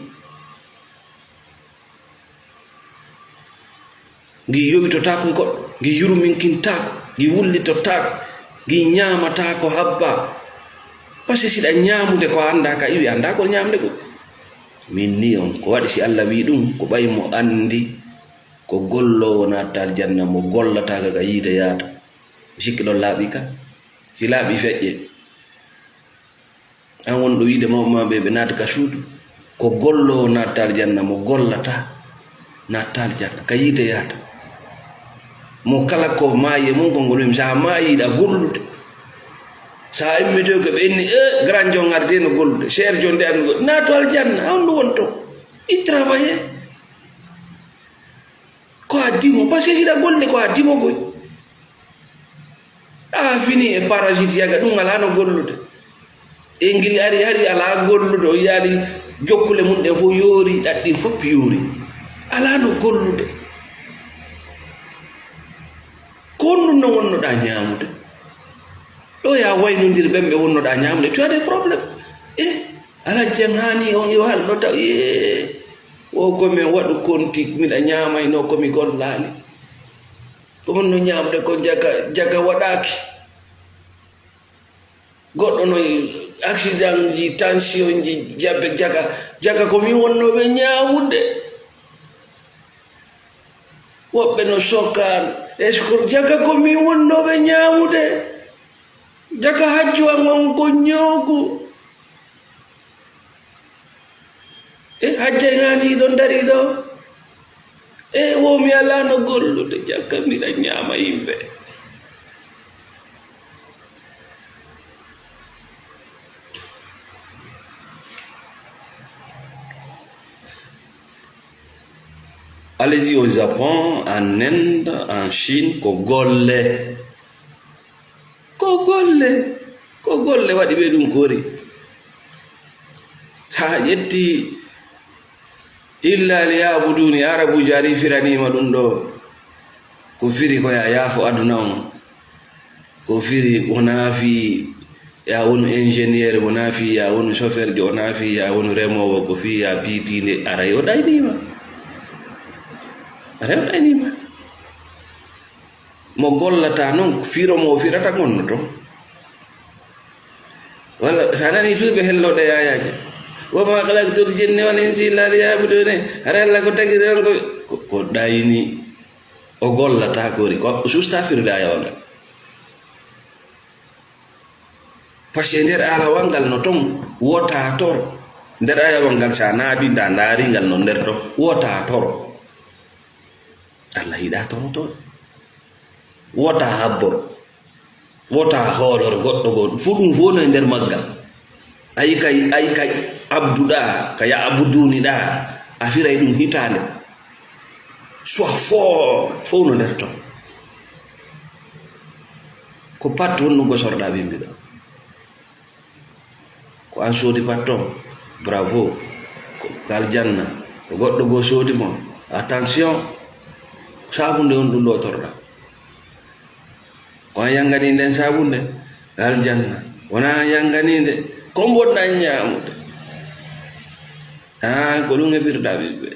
Ngi yowitotaako e goɗɗo, ngi yurminkintaako, ngi wullitotaako, ngi ñaamataako habba. Parce que siɗa ñaamude ko annda ka iwi, annda ko ñaamde ko. Min ni on, ko waɗi si Allah wi'i ɗum, ko ɓay mo anndi ko golloowo naatta aljanna, mo gollataaka ka yiite yaata. Sikki ɗon laaɓi ka? Si laaɓi feƴƴe. An wonɗo wiide mawɓe ma ɓe, ɓe naata ka suudu. Ko golloowo naatta aljanna, mo gollata naatta aljanna, ka yiite yahata. Mo kala ko maayi e mum, ko ngol wiymi, sa maayi, yiɗa gollude. Sa immitoy ko ɓe inni, "E, grand jon arde no gollude, cher jon de arde no gollude." Naato aljanna, a on ɗum wonto. I travaille. Ko a dimo, parce que siɗa golle ko a dimo koy. A fini e parasite yaga ɗum alaa no gollude. E ngil ari, hari alaa gollude, o yaali jokkule mum ɗen fof yoori, ɗaɗɗin fof yoori. Alaa no gollude. Ko honɗum no wonnoɗaa ñaamude? Ɗo ya waynondir ɓen ɓe wonnoɗaa ñaamude, tu as des problèmes. E, alaa jen haani on yo hal ɗo taw, e, o ko men waɗu konti, miɗa ñaamayno ko mi gollaali. Ko honno ñaamde ko jaka, jaka waɗaaki. Goɗɗo no accident ji, tension ji, jabe jaka, jaka ko min wonnooɓe ñaamude. Woɓɓe no sokkaan, est-ce que jaka ko min wonnooɓe ñaamude? Jaka hajju am on ko ñoogu. E hajjay ŋaani ɗon dari ɗo. E wo mi alano gollude, jakka mbiɗa ñaama yimɓe. Allez-y au Japon, en Inde, en Chine, ko golle. Ko golle, ko golle waɗi ɓe ɗum koori. Haa ƴetti illa li yabuduni, Arabuujo ari firaniima ɗum ɗo. Ko firi ko ya yaafo aduna on. Ko firi wonaa fii ya wonu ingénieur, wonaa fii ya wonu chauffeur jo, wonaa fii ya wonu remoowo, ko fii ya piitiinde. Aray o ɗayniima. Aray o ɗayniima. Mo gollata noon, firo mo o firata gonno toon. Walla, so a nanii tuuɓe helloɗe yaayaaji. "Wa maa khalaqtul jinna wal insa illa liya'budun." Hara Alla ko tagi ren ko, ko, ko ɗayni. O gollata kori, ko susta firde ayawal ngal. Parce que nder ayawal ngal no toon, wota toro. Nder ayawal ngal, so a naadi, nda ndaari ngal no nder toon, wota toro. Alla yiɗa torotooɗo. Wota habbor. Wota hoolor goɗɗo goo. Fo ɗum fof no e nder maggal. Ayi kay, ayi kay abduɗa, ka ya abuduni ɗa, a firay ɗum hitaande. Soit fort, fof no nder ton. Ko pat honno gosorɗa ɓimbi ɗo? Ko an soodi patton, bravo. Ko, ko aljanna. Ko goɗɗo goo soodi mo, attention. Saabunde on ɗum ɗo torɗa. Ko an yangani nden saabunde, aljanna. Wona an yangani nde, ko mbonɗa ñaamude. Ah, ko ɗum heɓirɗa ɓiɓɓe.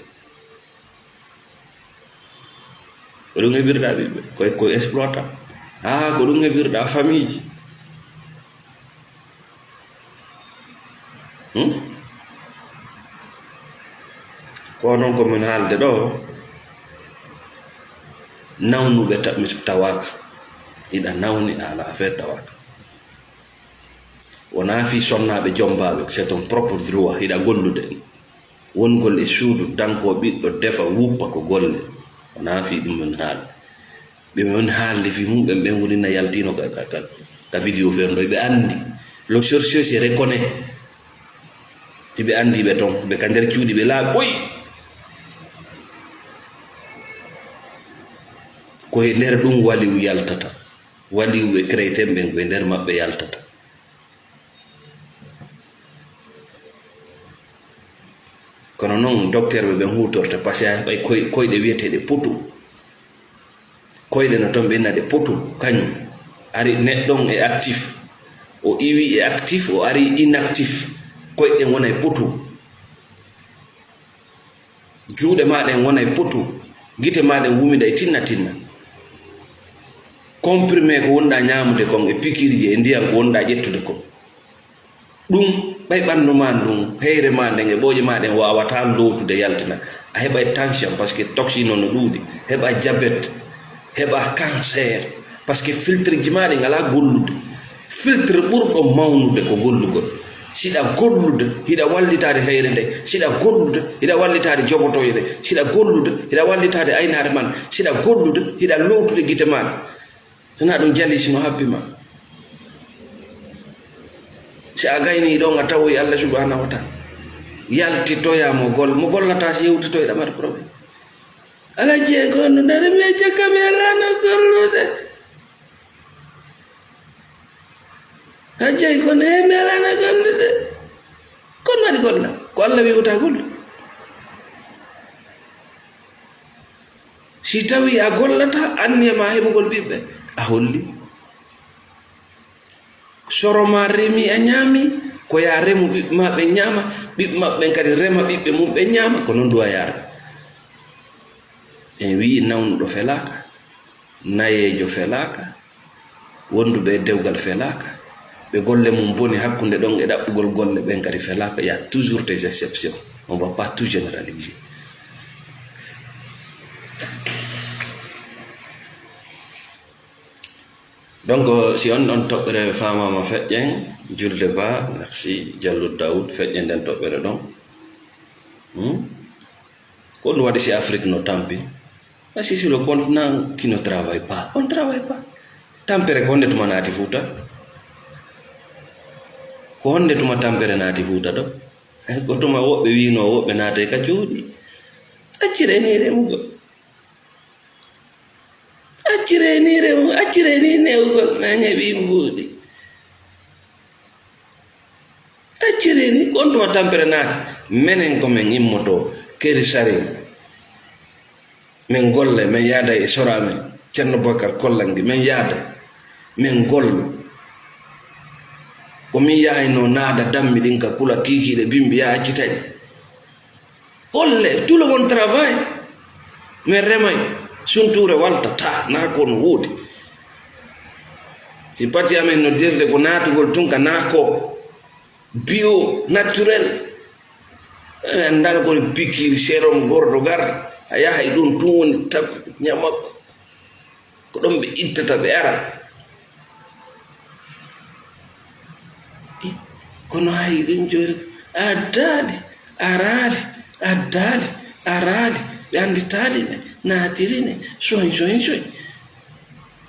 Ko ɗum heɓirɗa ɓiɓɓe. Koye, koye exploitant. Ah, ko ɗum heɓirɗa famille ji. Hmm? Ko noon ko min haalde ɗo, nawnuɓe ta-, mi tawaaka. Hiɗa nawni, a ala affaire tawaaka. Wonaa fii sonnaaɓe jommbaaɓe, c'est ton propre droit, hiɗa gollude. Wongol e suudu, dankoo ɓiɗɗo, defa, wuppa ko golle. Wonaa fii ɗum min haalde. Ɓe min haalde fii mum, ɓen, ɓen woni na yaltiino ka, ka, ka, ka vidéo feere ɗo. Ɓe anndi. Le sorcier se reconnaît. Hiɓe anndi ɓe ton, ɓe ka nder cuuɗi, ɓe laaɓi ɓoy. Ko e nder ɗum waliw yaltata. Waliwɓe chrétien ɓen ko e nder maɓɓe yaltata. Kono noon, docteur ɓe ɓen huutorta, parce que a heɓay koy-, koyɗe wiyeteeɗe potu. Koyɗe no toon ɓe innata ɗe potu, kañum. Ari neɗɗo on e actif. O iwi e actif, o ari inactif. Koyɗe ɗen wona e potu. Juuɗe maa ɗen wona e potu. Gite maa ɗen wumida e tinna tinna. Comprimé ko wonɗaa ñaamude kon e pikiirji e ndiyan ko wonɗaa ƴettude kon. Ɗum, ɓay ɓanndu maa ndun, heyre maa nden e ɓooƴe maa ɗen waawataa lootude yaltina. A heɓay tension, parce que toxine on no ɗuuɗi. Heɓa diabète, heɓa cancer, parce que filtre ji maa ɗin alaa gollude. Filtre ɓurɗo mawnude ko gollugol. Siɗa gollude, hiɗa wallitaade heyre nde. Siɗa gollude, hiɗa wallitaade joɓotooje ɗe. Siɗa gollude, hiɗa wallitaade aynaare man. Siɗa gollude, hiɗa lootude gite maa ɗe. Sinaa ɗum jali si no habbi ma. Si a gaynii ɗon, a tawoyi Allah subhanahu wa ta'ala. Yaltitoyaa mo gol-, mo gollataa si yewtitoyɗa mbaɗa problème. Alaa jeyi ko no ndari mi e cakka mi alaano gollude. A jeyi ko ne mi alaano gollude. Kon waɗi golla. Ko Allah wi wota gollu. Si tawii a gollataa, anniya ma heɓugol ɓiɓɓe, a holli. Soro ma remi, a ñaami, ko yaa remu ɓiɓɓe ma ɓe ñaama, ɓiɓɓe maɓɓe ɓen kadi rema ɓiɓɓe mum ɓe ñaama, ko non duwa yaara. En wii nawnuɗo felaaka, nayeejo felaaka, wonduɓe e dewgal felaaka, ɓe golle mum boni hakkunde ɗon e ɗaɓɓugol golle ɓen kadi felaaka, il y a toujours des exceptions. On va pas tout généraliser. Donc, si on ɗon toɓɓere faamaama feƴƴen, Julde Ba, merci, Jallo Daoud, feƴƴen nden toɓɓere ɗon. Hmm? Ko ɗum waɗi si Afrique no tampi? Parce que si le continent qui ne travaille pas, on ne travaille pas. Tampere ko honde tuma naati Fuuta? Ko honde tuma tampere naati Fuuta ɗo? Ko tuma woɓɓe wiino woɓɓe naatay ka cuuɗi. Accire ni remugol. Accire ni remu, accire ni newugol, men heɓi mbuuɗi. Accire ni, ko on tuma tampere naati. Menen ko men immoto, keri sare. Men golle, men yaada e sora men. Ceerno Bokar Kollangi, men yaada. Men gollo. Ko min yahayno naada dammi ɗin ka kula kiikiiɗe bimbi ya accitay. Golle, tout le monde travaille. Men remay, suntuure waltataa, naa ko no woodi. Si pati amen no defde ko naatugol tun ka naako bio naturel. En anndano ko pikiir sérum gordo gar a yaha e ɗum tun woni tagu ñamakko. Ko ɗon ɓe ittata ɓe ara. Kono hay ɗum jooni addaali, araali, addaali, araali. Ɓe annditaali ne naatiri ne soñ soñ soñ.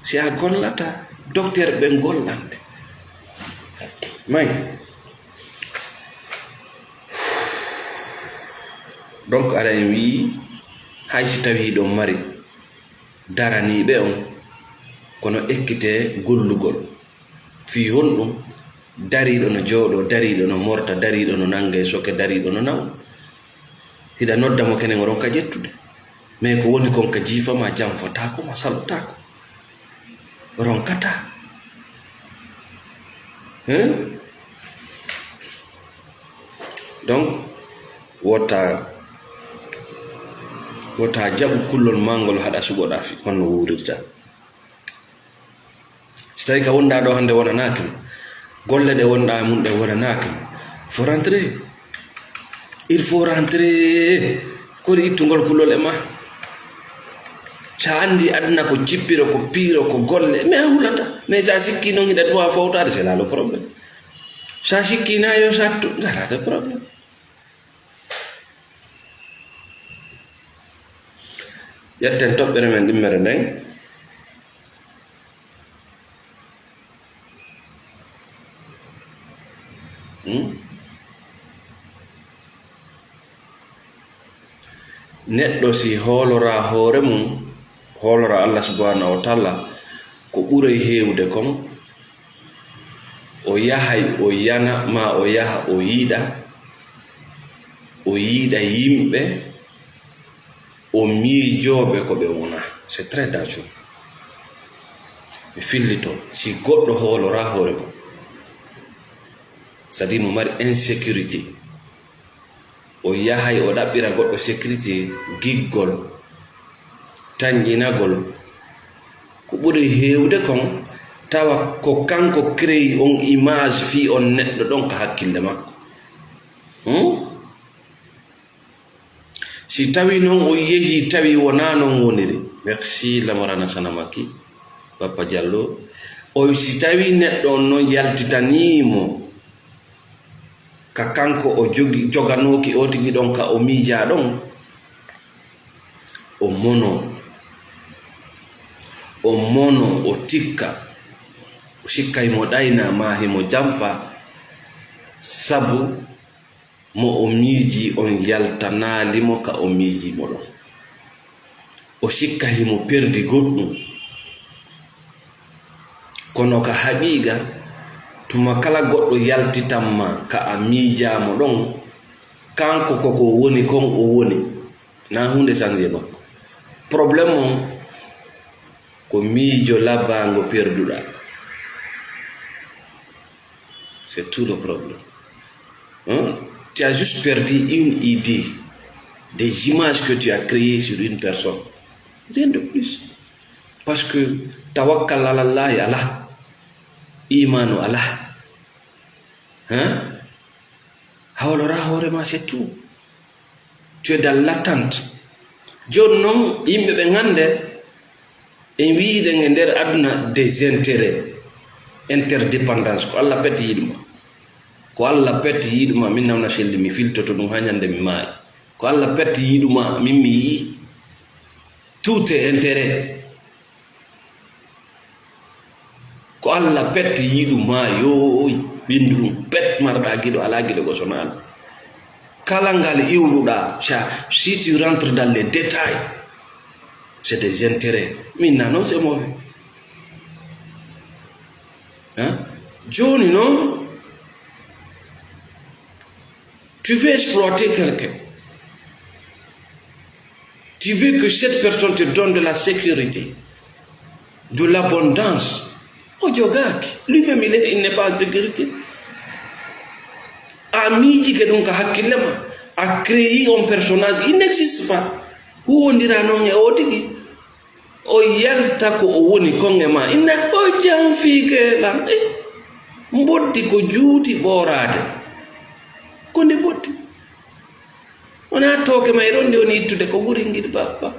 Si a gollata docteur ɓe gollande may. Donc ara en wii hay si tawi ɗon mari daraniiɓe on kono ekkite gollugol. Fii honɗum? Dariiɗo no jooɗoo, dariiɗo no morta, dariiɗo no nannga e soke, dariiɗo no nawa. Hiɗa nodda mo kenen o ronka ƴettude. Mais ko woni kon ka jiifa ma, janfotaako ma, salotaako. Ronkataa. Hein? Donc, wota, wota jaɓu kullol mangol haɗa suɓoɗaa fii honno wuurirta. Si tawi ka wonɗaa ɗo hannde wonanaaki ma, golle ɗe wonɗaa e mun ɗe wonanaaki ma, faut rentrer. Il faut rentrer. Kori ittugol kulol e ma. Sa anndi aduna ko cippiro, ko piiro, ko golle, mais a hulata. Mais sa sikki noon hiɗa duwa fowtaade, c'est là le problème. Sa sikki na yo sattu, c'est là le problème. Ƴetten toɓɓere men ɗimmere nden. Hmm? Neɗɗo si hooloraa hoore mum, hooloraa Allah subhanahu wa taala, ko ɓurey heewde kon, o yahay o yana, ma o yaha o yiɗa, o yiɗa yimɓe, o miijooɓe ko ɓe wona. C'est très dangereux. Mi fillito, si goɗɗo hooloraa hoore mum, c'est-à-dire mo mari insécurité, o yahay o ɗaɓɓira goɗɗo sécurité, giggol, tanƴinagol, ko ɓuri heewde kon, tawa ko kanko créé on image fii on neɗɗo ɗon ka hakkille makko. Hmm? Si tawi non o yehi tawi wonaa non woniri, merci Lamorana Sanamaki, Bappa Diallo, o si tawi neɗɗo on non yaltitanii mo ka kanko o jogi, joganooki o tigi ɗon ka o miijaa ɗon, o mono, o mono, o tikka, o sikka himo ɗayna ma himo janfa, sabu mo o miiji on yaltanaali mo ka o miiji mo ɗon. O sikka himo perdi goɗɗum. Kono ka haqiiqa, tuma kala goɗɗo yaltitan ma ka a miijaa mo ɗon, kanko ko ko woni kon o woni. Na huunde sanje makko. Problème on ko miijo labaango perduɗaa. C'est tout le problème. Hein? Tu as juste perdu une idée, des images que tu as créées sur une personne. Rien de plus. Parce que tawakkal ala Allahi alaa, imaanu alaa. Hein? Hawloraa hoore ma, c'est tout. Tu es dans l'attente. Jooni non, yimɓe ɓe ngannde, en wiyiɗen e nder aduna des intérêts, interdépendance. Ko Allah pet yiɗuma. Ko Allah pet yiɗuma, min nawna selli, mi filtoto ɗum haa ñande mi maayi. Ko Allah pet yiɗuma, min mi yi'i. Tout est intérêt. Ko Allah pet yiɗu ma, yooy, ɓinndu ɗum pet, marɗa giɗo, alaa giɗo ko sona Allah. Kala ngal iwruɗa, sa, si tu rentres dans les détails, c'est des intérêts. Min na non, c'est mauvais. Hein? Jooni non, tu veux exploiter quelqu'un. Tu veux que cette personne te donne de la sécurité, de l'abondance. O jogaaki. Lui-même, il est, il n'est pas en sécurité. A miijike ɗum ka hakkille ma. A créé un personnage, il n'existe pas. Huwondira noon e o tigi. O yalta ko o woni kon e ma. Inna o janfii keeɓan. Eh, mboddi ko juuti ɓooraade. Ko ndi mboddi. Wonaa tooke may ɗon nde woni ittude ko ɓuri ngiɗ bappa.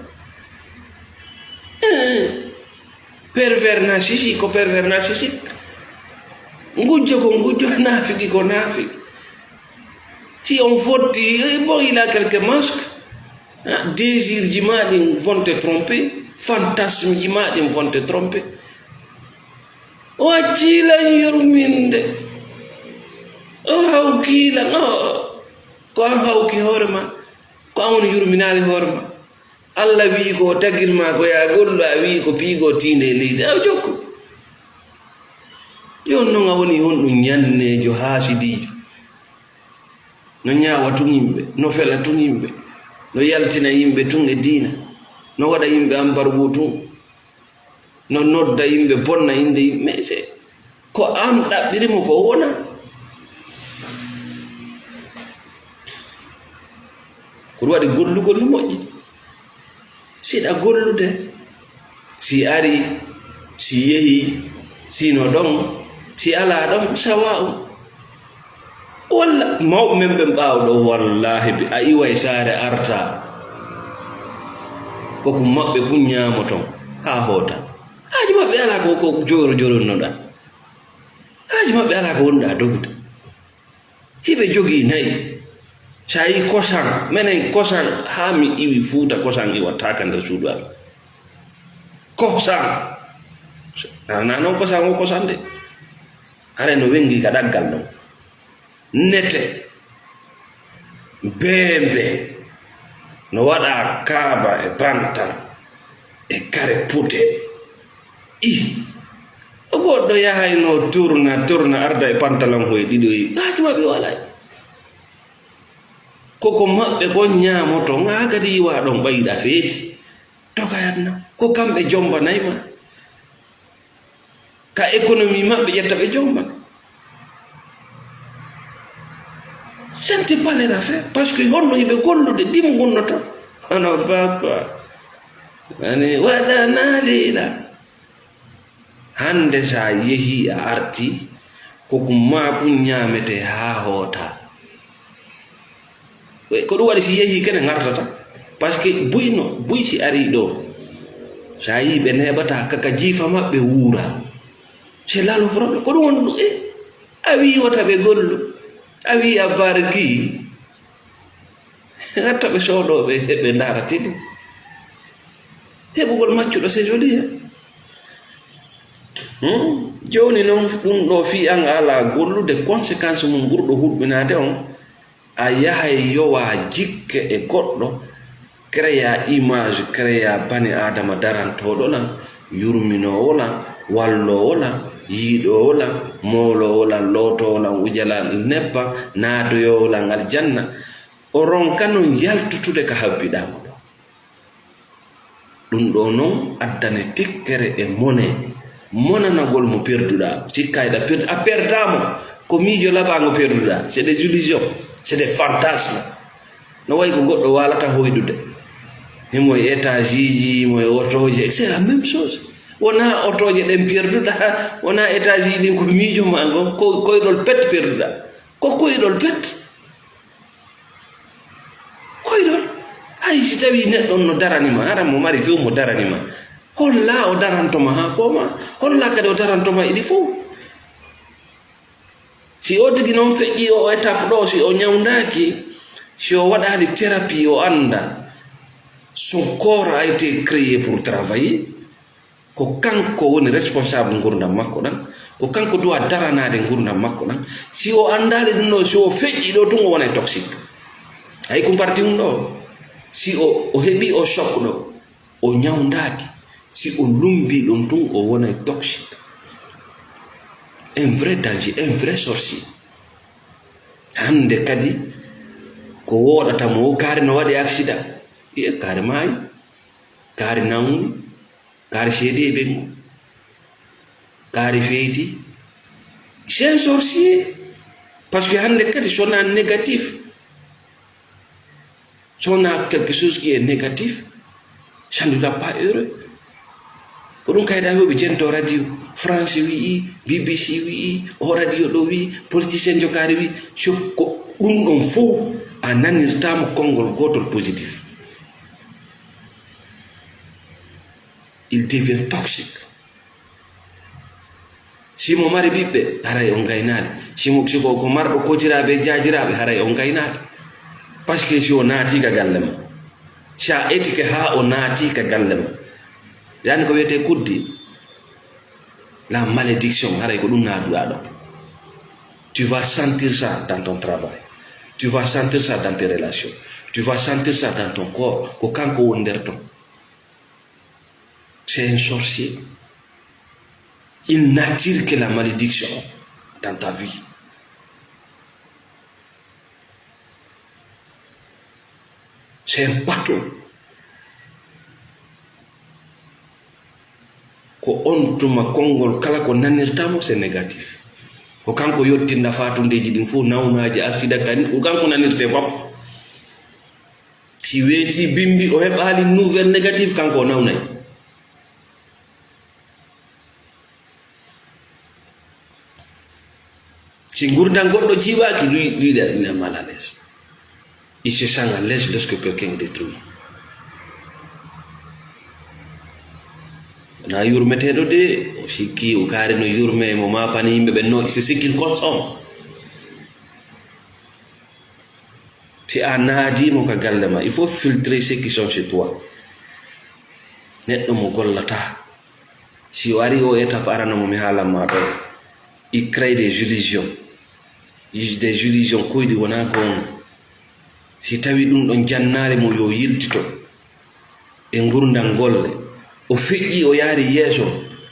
Eh, pervers narcissique ko pervers narcissique. Ngujjo ko ngujjo, naafiki ko naafiki. Si on fotti, eh, bon, il a quelques masques. Ah, désir ji ma ɗin vont te tromper, fantasme ji ma ɗin vont te tromper. O accii lan yurminde. O hawkii lan. O, ko an hawki hoore ma. Ko an woni yurminaali hoore ma. Alla wi'i ko o tagir ma ko yaa gollu, a wi'i ko piigo tiinde e leydi. A jokku. Yo non a woni honɗum ñanneejo haasidiijo. No ñaawa tun yimɓe, no fela tun yimɓe, no yaltina yimɓe tun e diina, no waɗa yimɓe ambargu tun, no nodda yimɓe, bonna innde yimɓe. Mais c'est ko an ɗaɓɓiri mo ko o wona. Ko ɗum waɗi gollugol no moƴƴi. Siɗa gollude, si ari, si yehi, si no ɗon, si alaa ɗon, sawa'u. Walla mawɓe men ɓen ɓaawo ɗo, wallaahi, ɓe a iway saare arta. Ko kun maɓɓe kun ñaamoton haa hoota. Haaju maɓɓe alaa ko, ko joro joronnoɗaa. Haaju maɓɓe alaa ko wonɗaa dogude. Hiɓe jogii nayi. So a yii kosan, menen kosan, haa mi iwi Fuuta, kosan iwataa ka nder suudu am. Kosan. Ana non kosan o kosan de. Hare no wengi ka ɗaggal ɗon. Nete. Beembe. No waɗa kaaba e bantal. E kare pute. Ih, o goɗɗo yahayno turna, turna, arda e pantalon hoye ɗiɗo e haaju maɓɓe walay. Koko maɓɓe kon ñaamoto, ŋaa kadi yiwa ɗon ɓayɗa feeti. Tokayatna, ko kamɓe jombanay ma. Ka économie maɓɓe ƴetta ɓe jombana. Senti palera fe, parce que honno yiɓe gollude, dimu gunnoto. Hono bappa. Ani waɗa naalila. Hande sa yehi a arti, ko kun ma kun ñaamete haa hoota. Ko ɗum waɗi si yehi kene ngartata. Parce que buy no, buy si ari ɗo. Sa yi ɓe neɓata kaka jiifa maɓɓe wuura. C'est là le problème. Ko ɗum woni ɗum, eh, a wi wota ɓe gollu. A wi a barki. Hatta ɓe soodooɓe, ɓe ndaara télé. Heɓugol maccuɗo, c'est joli, hein? Hmm? Jooni noon, ɗum ɗo fii an a alaa gollude, conséquence mum ɓurɗo hulɓinaade on, a yahay yowa jikke e goɗɗo, créa image, créa bani Aadama darantooɗo lan, yurminoowo lan, walloowo lan, yiɗoowo lan, mooloowo lan, lootoowo lan, wuja lan nebbam, naatoyoowo lan aljanna. O ronka non yaltutude ka habbiɗaa mo ɗo. Ɗum ɗo non addane tikkere e mone, monanagol mo perduɗaa. Sikkayɗa perdu-, a perdaa mo. Ko miijo laɓaango perduɗaa. C'est des illusions, c'est des fantasmes. No wayi ko goɗɗo waalata hoyɗude. Himo e étage ji, himo e otooje, c'est la même chose. Wonaa otooje ɗen perduɗaa, wonaa étage ji ɗin ko miijo maa ngon, ko koyɗol pet perduɗaa. Ko koyɗol pet. Koyɗol, hay si tawii neɗɗo on no darani ma, hara mo mari few mo darani ma, hollaa o daranto ma haa ko ma, hollaa kadi o daranto ma iɗi fow. Si o tigi noon feƴƴii o étape ɗo, si o ñawndaaki, si o waɗaali thérapie, o annda son corps a été créé pour travailler, ko kanko woni responsable ngurdam makko ɗam, ko kanko doit daranaade ngurdam makko ɗam. Si o anndaali ɗum ɗo, si o feƴƴi ɗo tun, o wonay toxique. Hay ko parti ɗum ɗo, si o, o heɓi o choc ɗo, o ñawndaaki, si o lumbi ɗum tun, o wonay toxique. Un vrai danger, un vrai sorcier. Hannde kadi ko wooɗata mo, kaari no waɗi accident. Iye, kaari maayi, kaari nawni, kaari seedi e ɓengu, kaari feyti. C'est un sorcier. Parce que hannde kadi so wonaa négatif, si wonaa quelque chose qui est négatif, ça ne rend pas heureux. Ko ɗum kayɗaa ɓe jento radio. France wi'i, B B C wi'i, o radio ɗo wi'i, politicien jokaari wi'i. So ko ɗum ɗon fof a nanirtaamo konngol gootol positif. Il devient toxique. Si mo mari ɓiɓɓe, haray on gaynaali. Si mo, si ko, ko marɗo kociraaɓe e jaajiraaɓe, haray on gaynaali. Parce que si o naatii ka galle ma, si a etike haa o naatii ka galle ma, yani ko wiyetee kuddi, la malédiction, haray ko ɗum naaduɗaa ɗo. Tu vas sentir ça dans ton travail. Tu vas sentir ça dans tes relations. Tu vas sentir ça dans ton corps. Ko kanko woni nder ton. C'est un sorcier. Il n'attire que la malédiction dans ta vie. C'est un patron. Ko on tuma konngol kala ko nanirtaa mo, c'est négatif. Ko kanko yottinta faatundeeji ɗin fof, nawnaaji, accident, kani, ko kanko nanirtee fof. Si weetii bimbi, o heɓaali nouvelle négative, kanko o nawnay. Si ngurndan goɗɗo jiiɓaaki, lui, lui, il est mal à l'aise. Il se sent à l'aise lorsque quelqu'un est détruit. Wonaa yurmeteeɗo de, o sikki, o kaari no yurme, mo maapani yimɓe ɓen, non, c'est ce qu'il consomme. Si a naadii mo ka galle ma, il faut filtrer ceux qui sont chez toi. Neɗɗo mo gollataa. Si o ari o étape arano mo mi haalan ma ɗo, il crée des illusions. Des illusions koyɗi wonaa goonga. Si tawi ɗum ɗon jannaare mo yo yiltito e ngurndan golle, o feƴƴi, o yaari yeeso,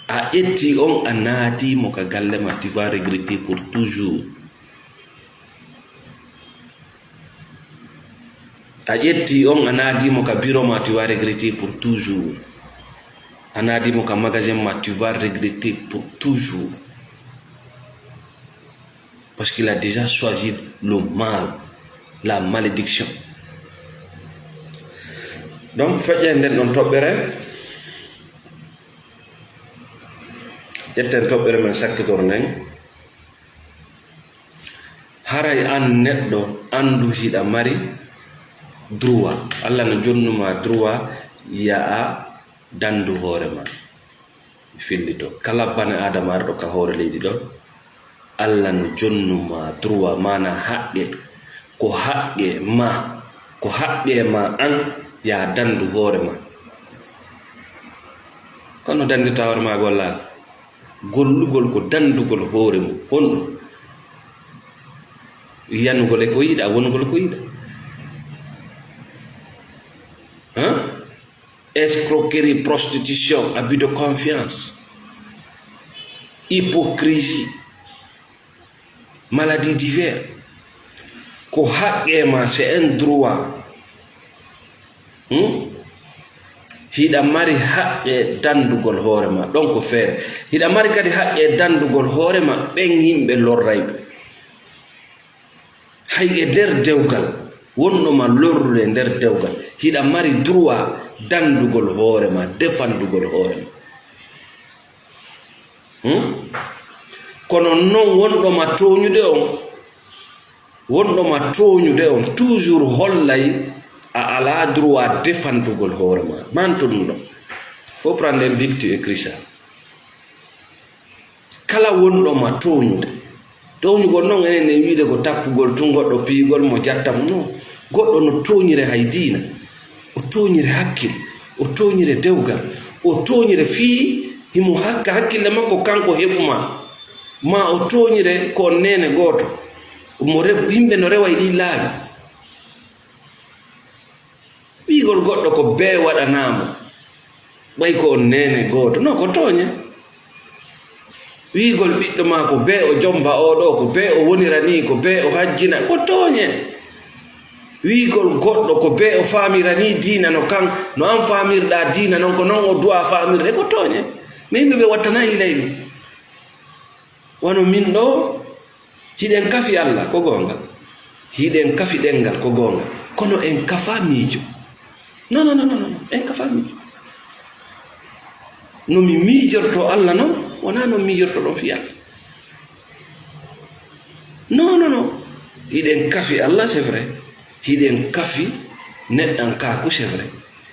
a ƴetti on, a naati mo ka galle ma, tu vas regretter pour toujours. A ƴetti on, a naadi mo ka bureau ma, tu vas regretter pour toujours. A naadi mo ka magasin ma, tu vas regretter pour toujours. Parce qu'il a déjà choisi le mal, la malédiction. Donc, feƴƴen nden ɗon toɓɓere. Ƴetten toɓɓere men sakkitor nden. Haray an neɗɗo, anndu hiɗa mari droit. Allah no jonnuma droit, ya a dandu hoore ma. Mi fillito. Kala bani Aadama arɗo ka hoore leydi ɗon, Allah no jonnuma droit, maana haqqe. Ko haqqe ma, ko haqqe ma an, ya dandu hoore ma. Kono dandirta hoore ma gollal. Gollugol ko dandugol hoore mum. Honɗum? Yanugol e ko yiɗa, wonugol ko yiɗa. Hein? Escroquerie, prostitution, abus de confiance, hypocrisie, maladies diverses. Ko haqqe ma, c'est un droit. Hmm? Hiɗa mari haqqe dandugol hoore ma, ɗon ko feere. Hiɗa mari kadi haqqe dandugol hoore ma, ɓen yimɓe lorrayɓe. Hay e nder dewgal, wonɗo ma lorrude e nder dewgal, hiɗa mari droit dandugol hoore ma, defandugol hoore ma. Hmm? Kono non wonɗo ma tooñude on, wonɗo ma tooñude on, toujours hollay a alaa droit defandugol hoore ma. Manto ɗum ɗon. Faut prendre un but, tu écris ça. Kala wonɗo ma tooñude. Tooñugol non enen en wiide ko tappugol tun goɗɗo piyugol mo jatta mo. Non. Goɗɗo no tooñire hay diina. O tooñire hakkil. O tooñire dewgal. O tooñire fii himo hakka hakkille makko kanko heɓu ma. Ma o tooñire ko on neene gooto. Mo rew-, yimɓe no rewa e ɗii laawi. Wiigol goɗɗo ko bee waɗanaa mo, ɓay ko on neene gooto. Non, ko tooñe. Wiigol ɓiɗɗo maa ko bee o jomba oo ɗoo, ko bee o wonira nii, ko bee o hajjina, ko tooñe. Wiigol goɗɗo ko bee o faamira nii diina no kan, no an faamirɗaa diina non, ko non o duwaa faamirde, ko tooñe. Mais yimɓe ɓe wattanaa yilay ɗum. Wano min ɗoo, hiɗen kafi Alla, ko goonga. Hiɗen kafi ɗemngal, ko goonga. Kono en kafaa miijo. Non, non, non, non, non. En kafaa miijo. No mi miijorto Allah non, wonaa no miijortoɗon fii Allah. Non, non, non. Hiɗen kafi Allah, c'est vrai. Hiɗen kafi neɗɗankaaku, c'est vrai.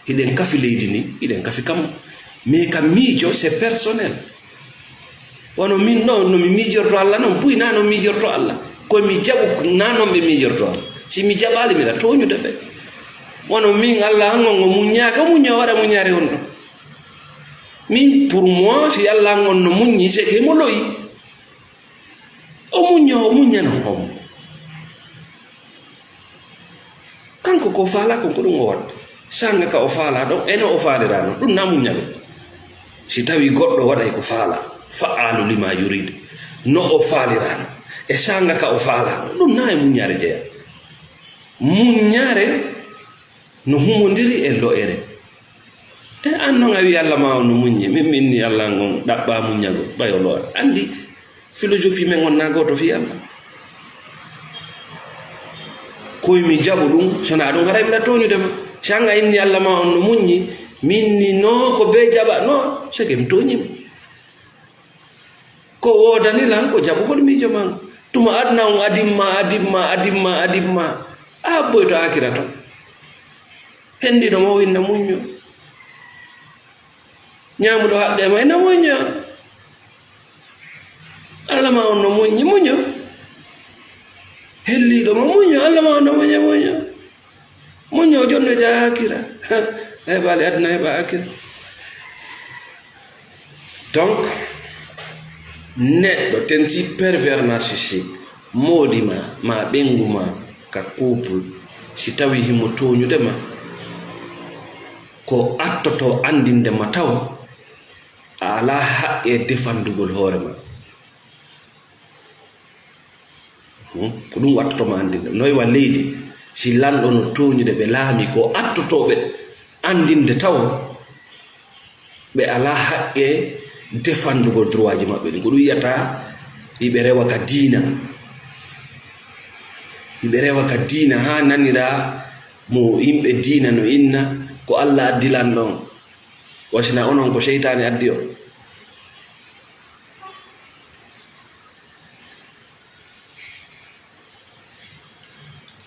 Hiɗen kafi leydi ndi, hiɗen kafi kammu. Mais ka miijo, c'est personnel. Wano min ɗo, no mi miijorto Allah non, buy naa no miijorto Allah. Ko mi jaɓu naa non ɓe miijorto Allah. Si mi jaɓaali, miɗa tooñude ɓe. Wano min Allah an on o muññaaka, o muñño o waɗa muññaare on ɗon. Min, pour moi, si Allah an on no muññi, c'est que mo lo'i. O muñño, o muññano homo. Kanko ko faala kon, ko ɗum o waɗa. Sanga ka o faala ɗon, e no o faalirano, ɗum na muññago. Si tawi goɗɗo waɗay ko faala, fa'alu lima yurid, no o faalirano, e sanga ka o faala, ɗum na e muññaare jeya. Muññaare no humondiri e lo'ere. E an non a wi Allah ma on no muññi, min mi inni Allah an on ɗaɓɓa muññago, ɓay o lo'a. Andi, philosophie men on na gooto fii Allah. Koy mi jaɓu ɗum, so na ɗum haray miɗa tooñude ma. Si an a inni Allah ma on no muññi, mi inni no ko be jaɓa, no, c'est que mi tooñi mo. Ko woodani lan ko jaɓugol miijo man. Tuma aduna on adimma, adimma, adimma, adimma. A habboy to akira ton. Hendiɗo mo winna muñño. Ñaamuɗo haqqe ma ina muñño. Allah ma on no muññi, muñño. Helliiɗo ma muñño, Allah ma on no muññi, muñño. Muñño jonno ja akira. Heɓaali aduna, heɓa akira. Donc, neɗɗo tenti pervers narcissique, moodi ma, ma ɓengu ma, ka couple, si tawi himo tooñude ma, ko attoto andinde ma taw, a alaa haqqe defandugol hoore ma. Hmm? Ko ɗum wattoto ma andinde. Noy wa leydi, si lanɗo no tooñude ɓe laami ko attotooɓe andinde taw, ɓe alaa haqqe defandugol droitji maɓɓe ɗin. Ko ɗum wiyata, iɓe rewa ka diina. Iɓe rewa ka diina haa nanira mo yimɓe diina no inna, ko Allah addi lanɗo on. Wasina onon ko seytaane addi on.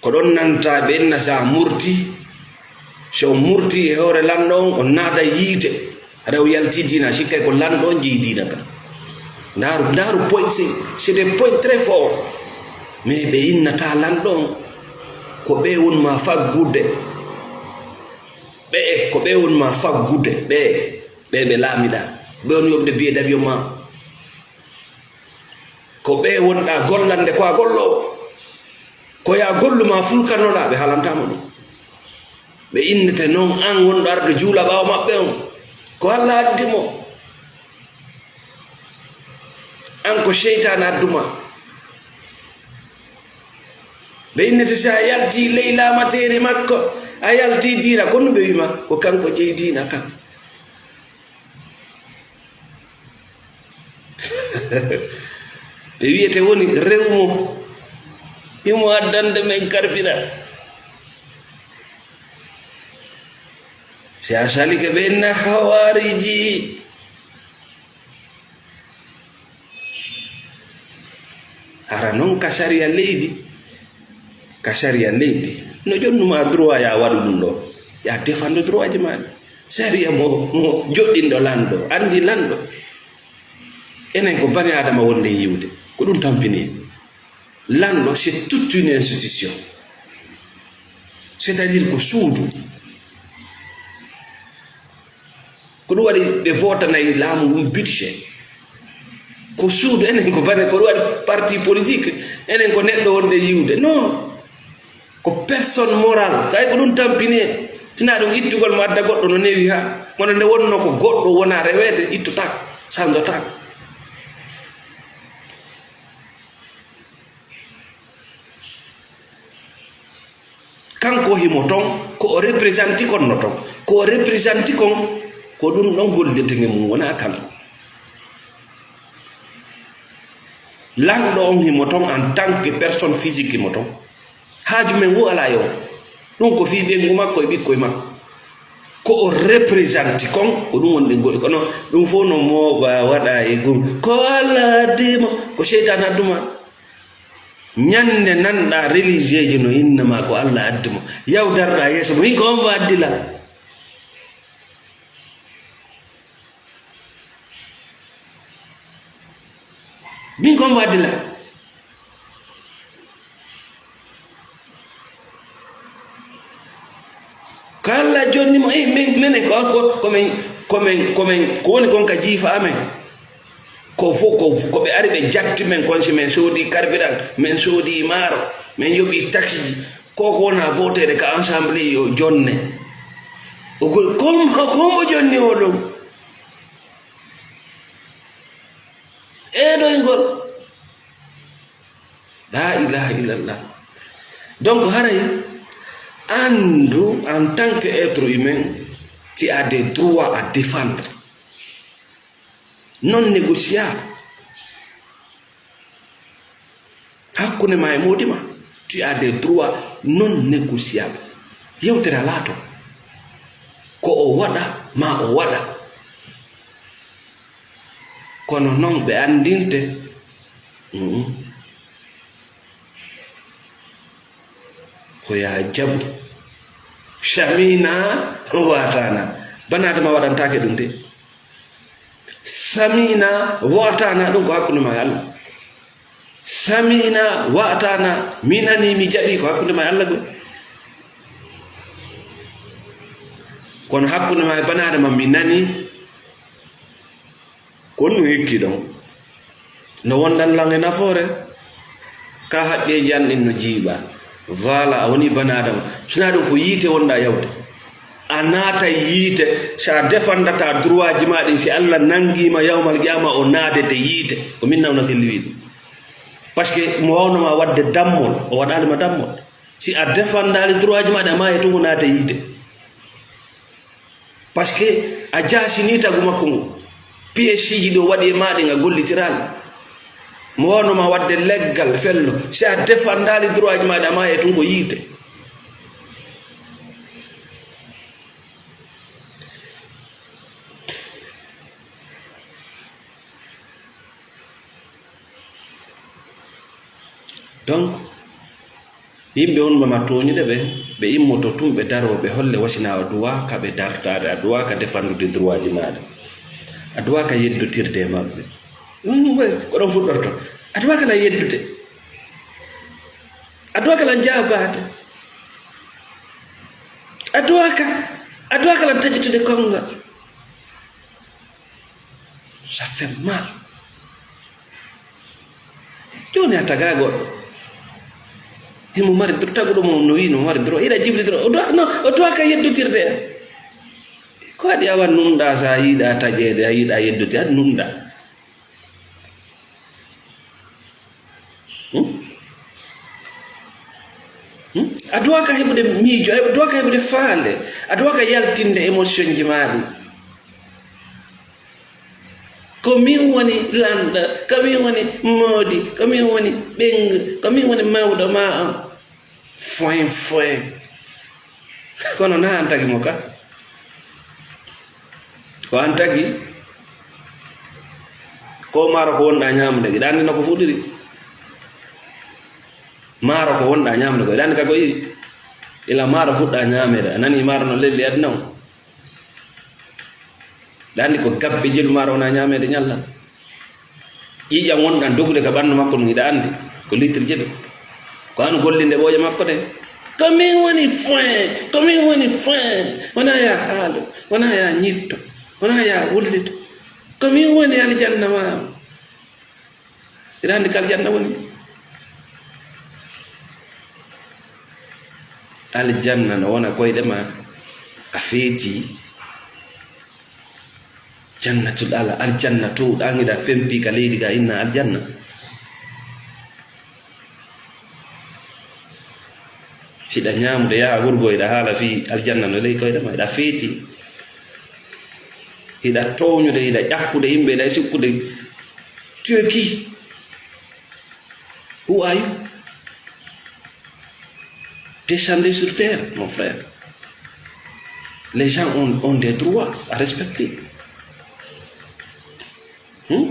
Ko ɗon nanta ɓe inna sa murti, so on murti e hoore lanɗo on, on naata yiite. Haɗa o yalti diina, sikkay ko lanɗo on jeyi diina kan. Ndaaru, ndaaru point, c'est, c'est des points très forts. Mais ɓe innata lanɗo on, ko ɓe won ma faggude. Ɓe, ko ɓe won ma faggude. Ɓe, ɓe ɓe laamiɗa. Ɓe on yoɓde billet d'avion ma. Ko ɓe wonɗa gollande ko a gollowo. Ko ya gollu ma fulkanoɗa, ɓe haalantama ɗum. Ɓe innete noon, an wonɗo arde juula ɓaawo maɓɓe on. Ko Allah addi mo. An ko seytaane adduma. Ɓe innete si a yalti ley laamateeri makko, a yalti diina, ko ɗum ɓe wima, ko kanko jeyi diina kan. Ɓe wiyete woni rew mo, himo addande men karbira. Si a salike ɓe inna hawaariji. Hara noon ka sariya leydi, ka sariya leydi, no jonnuma droit ya waɗu ɗum ɗo, ya défendre droitji maɗa. Sariya mo, mo joɗɗinɗo lanɗo, anndi lanɗo. Enen ko bani Adama wonde yiwde, ko ɗum tampini. Lanɗo, c'est toute une institution. C'est-à-dire ko suudu. Ko ɗum waɗi ɓe votanay laamu ngun budget. Ko suudu, enen ko bane, ko ɗum waɗi parti politique, enen ko neɗɗo wonde yiwde. Non. Ko personne morale. Kay ko ɗum tampini en. Sina ɗum ittugol mo adda goɗɗo no newi ha. Kono nde wonno ko goɗɗo wona reweede, ittotako, sanjotako. Kanko himo ton, ko o representanti kon no ton. Ko o representanti kon, ko ɗum ɗon gollirde e mum, wona kanko. Lanɗo on himo ton en tant que personne physique himo ton. Haaju men wo alaa e on. Ɗum ko fii ɓeyngu makko e ɓikkoy makko. Ko o representi kon, ko ɗum woni ɗen goɗɗi. Kono ɗum fof no mooɓa waɗa e gum. Ko Allah addi mo, ko seytaane addu ma. Ñande nanɗa religieusejo no inna ma ko Allah addi mo. Yaw darɗa yeeso mo, hin ko on mo addi la. Min ko on mo addi la. Ko Allah jonni mo, eh, min, minen ko, ko, ko min, ko min, ko min, ko woni kon ka jiifa amen. Ko fo-, ko, ko ɓe ari ɓe jatti men kon si min soodi carburant, min soodi maaro, min yoɓi taxi, ko ko wona voteede ka ensemble yo jonne. O go-, ko, ko mo jonni o ɗum? Eeɗoyngol. La ilaha illallah. Donc, haray, andu, en tant que être humain, tu as des droits à défendre. Non négociable. Hakkunde ma e moodi ma, tu as des droits non négociables. Yewtere alaa toon. Ko o waɗa, ma o waɗa. Kono noon ɓe anndinte, mm, ko yaa jaɓu. Samina waatana. Bana Adama waɗantaake ɗum de. Samina waatana, ɗum ko hakkunde ma e Allah. Samina waatana, mi nani, mi jaɓi, ko hakkunde ma e Allah ɗum. Kono hakkunde ma e bana Adama, mi nani, ko ɗum hikki ɗon. No wondan lan e nafoore, ka haqqeeji an ɗin no jiiɓa. Voilà, a woni bana Adama. Sinaa ɗum ko yiite wonɗa yawde. A naata yiite, si a defandata droitji ma ɗin, si Allah nangima yawmal qiyama, o naadete yiite. Ko min nawna selli wi ɗum. Parce que mo wawnoma wadde dammol, o waɗali ma dammol. Si a defandaali droitji ma ɗin, a maayi e tungo naata yiite. Parce que a jaasini tagu makko ngu. Piège ji ɗo waɗi e ma ɗin a gollitiraali. Mo wawnoma wadde leggal fello. Si a defandaali droitji ma ɗin, a maayi e tungo yiite. Donc, yimɓe wonɓe ma tooñude ɓe, ɓe immoto tun, ɓe daroo, ɓe holle wasina a duwaaka ɓe dartaade, a duwaaka defandude droitji maaɗa, a duwaaka yeddotirde e maɓɓe. Ɗum, ɓe, ko ɗon fuɗɗorto. A duwaaka lan yeddude. A duwaaka lan jaabaade. A duwaaka, a duwaaka lan taƴitude konngol. Ça fait mal. Jooni a tagaa goɗɗo. Himo mari dro-, taguɗo mo no wi'i no mari droit. Hiɗa jibli droit. O duwaaka, non, o duwaaka yeddotirde. Ko waɗi awa nunɗaa, so a yiɗaa taƴeede, a yiɗaa yeddotirde, a nunɗaa. Hmm? Hmm? A duwaaka heɓude miijo, a duwaaka heɓude faale, a duwaaka yaltinde émotion ji maa ɗi. Ko min woni lanɗo, ko min woni moodi, ko min woni ɓeyngu, ko min woni mawɗo maa on. Foin, foin. Kono na an tagi mo ka? Ko an tagi? Ko maaro ko wonɗa ñaamude, iɗa anndi no ko fuɗiri? Maaro ko wonɗa ñaamude ko, iɗa anndi ka ko iwi? Ila maaro fuɗɗa ñaameede, a nani maaro no lelli aduna on? Ɗa anndi ko gabbe jeɗu maaro wona ñaameede ñalla? Ƴiiƴam wonɗan dogude ka ɓanndu makko ɗum, hiɗa anndi ko litre jeɗu. Ko an gollinde ɓooƴe makko ɗe. Ko min woni foin, ko min woni foin. Wona ya haalo, wona ya ñitto, wona ya wullito. Ko min woni aljanna maa. Hiɗa anndi ko aljanna woni? Aljanna no wona koyɗe ma, a feeti. Jannatul ala, aljanna to, ɗan hiɗa fempi ka leydi ga inna aljanna. Hiɗa ñaamude, yaha wurgo, hiɗa haala fii aljanna no ley koyɗe ma, hiɗa feeti. Hiɗa towñude, hiɗa ƴakkude yimɓe, hiɗa sukkude. Tu es qui? Who are you? Descendez sur terre, mon frère. Les gens ont, ont des droits à respecter. Hmm?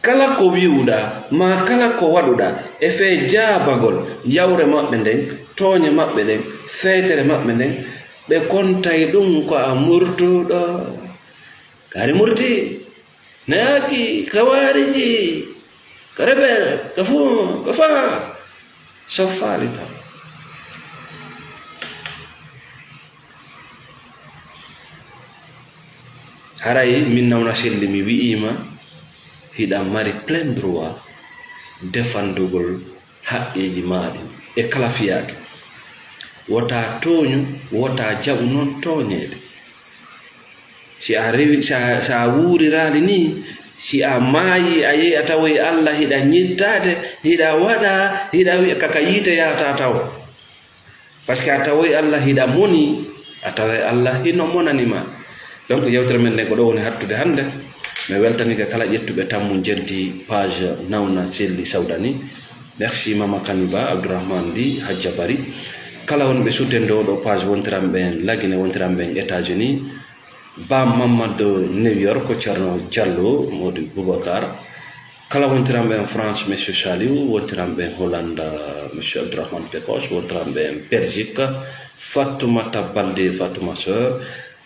Kala ko wi'uɗaa, maa kala ko waɗuɗaa, e fee jaabagol yawre maɓɓe nden, tooñe maɓɓe ɗen, feetere maɓɓe nden, ɓe kontay ɗum ko a murtuɗo. Kaari murti, naaki, kawaariji, ka rebel, ka fuu, ka faa. So faali tan. Haray min nawna selli mi wi'iima hiɗa mari plein droit defandugol haqqeeji maa ɗin e kala fiyaake. Wota tooñu, wota jaɓu non tooñeede. Si a rewi, sa, sa wuuriraali nii, si a maayi, a yehi a tawoyi Alla hiɗa ñittaade, hiɗa waɗa, hiɗa wi'a ka, ka yiite yaata tawo. Parce que a tawoyi Alla hiɗa moni, a taway Alla hino monani ma. Donc yewtere men nden ko ɗo woni hattude hannde. Mi weltanike kala ƴettuɓe tammu jeddi page Nawna Selli Sawdani. Merci Mama Kaniba, Abdourahmane Ly, Hadja Bari. Kala wonɓe suttende oɗo page wontiranɓe en Lagine, wontiranɓe en États-Unis. Bam Mamadou New York, Ceerno Diallo, Mody Boubacar. Kala wontiranɓe en France, Monsieur Saliou, wontiranɓe en Hollande, Monsieur Abdourahmane Pekos, wontiranɓe en Belgique, Fatoumata Baldé, Fatouma Sœur.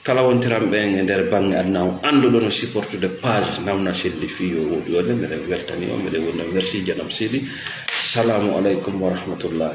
Kala wontiranɓe en e nder baŋŋe aduna on, annduɗo no supportude page Nawna Selli fii yo woɗɗoyde, meɗen weltani on, meɗen wonno merci, janam seli. Salaamu aleykum wa rahmatullah.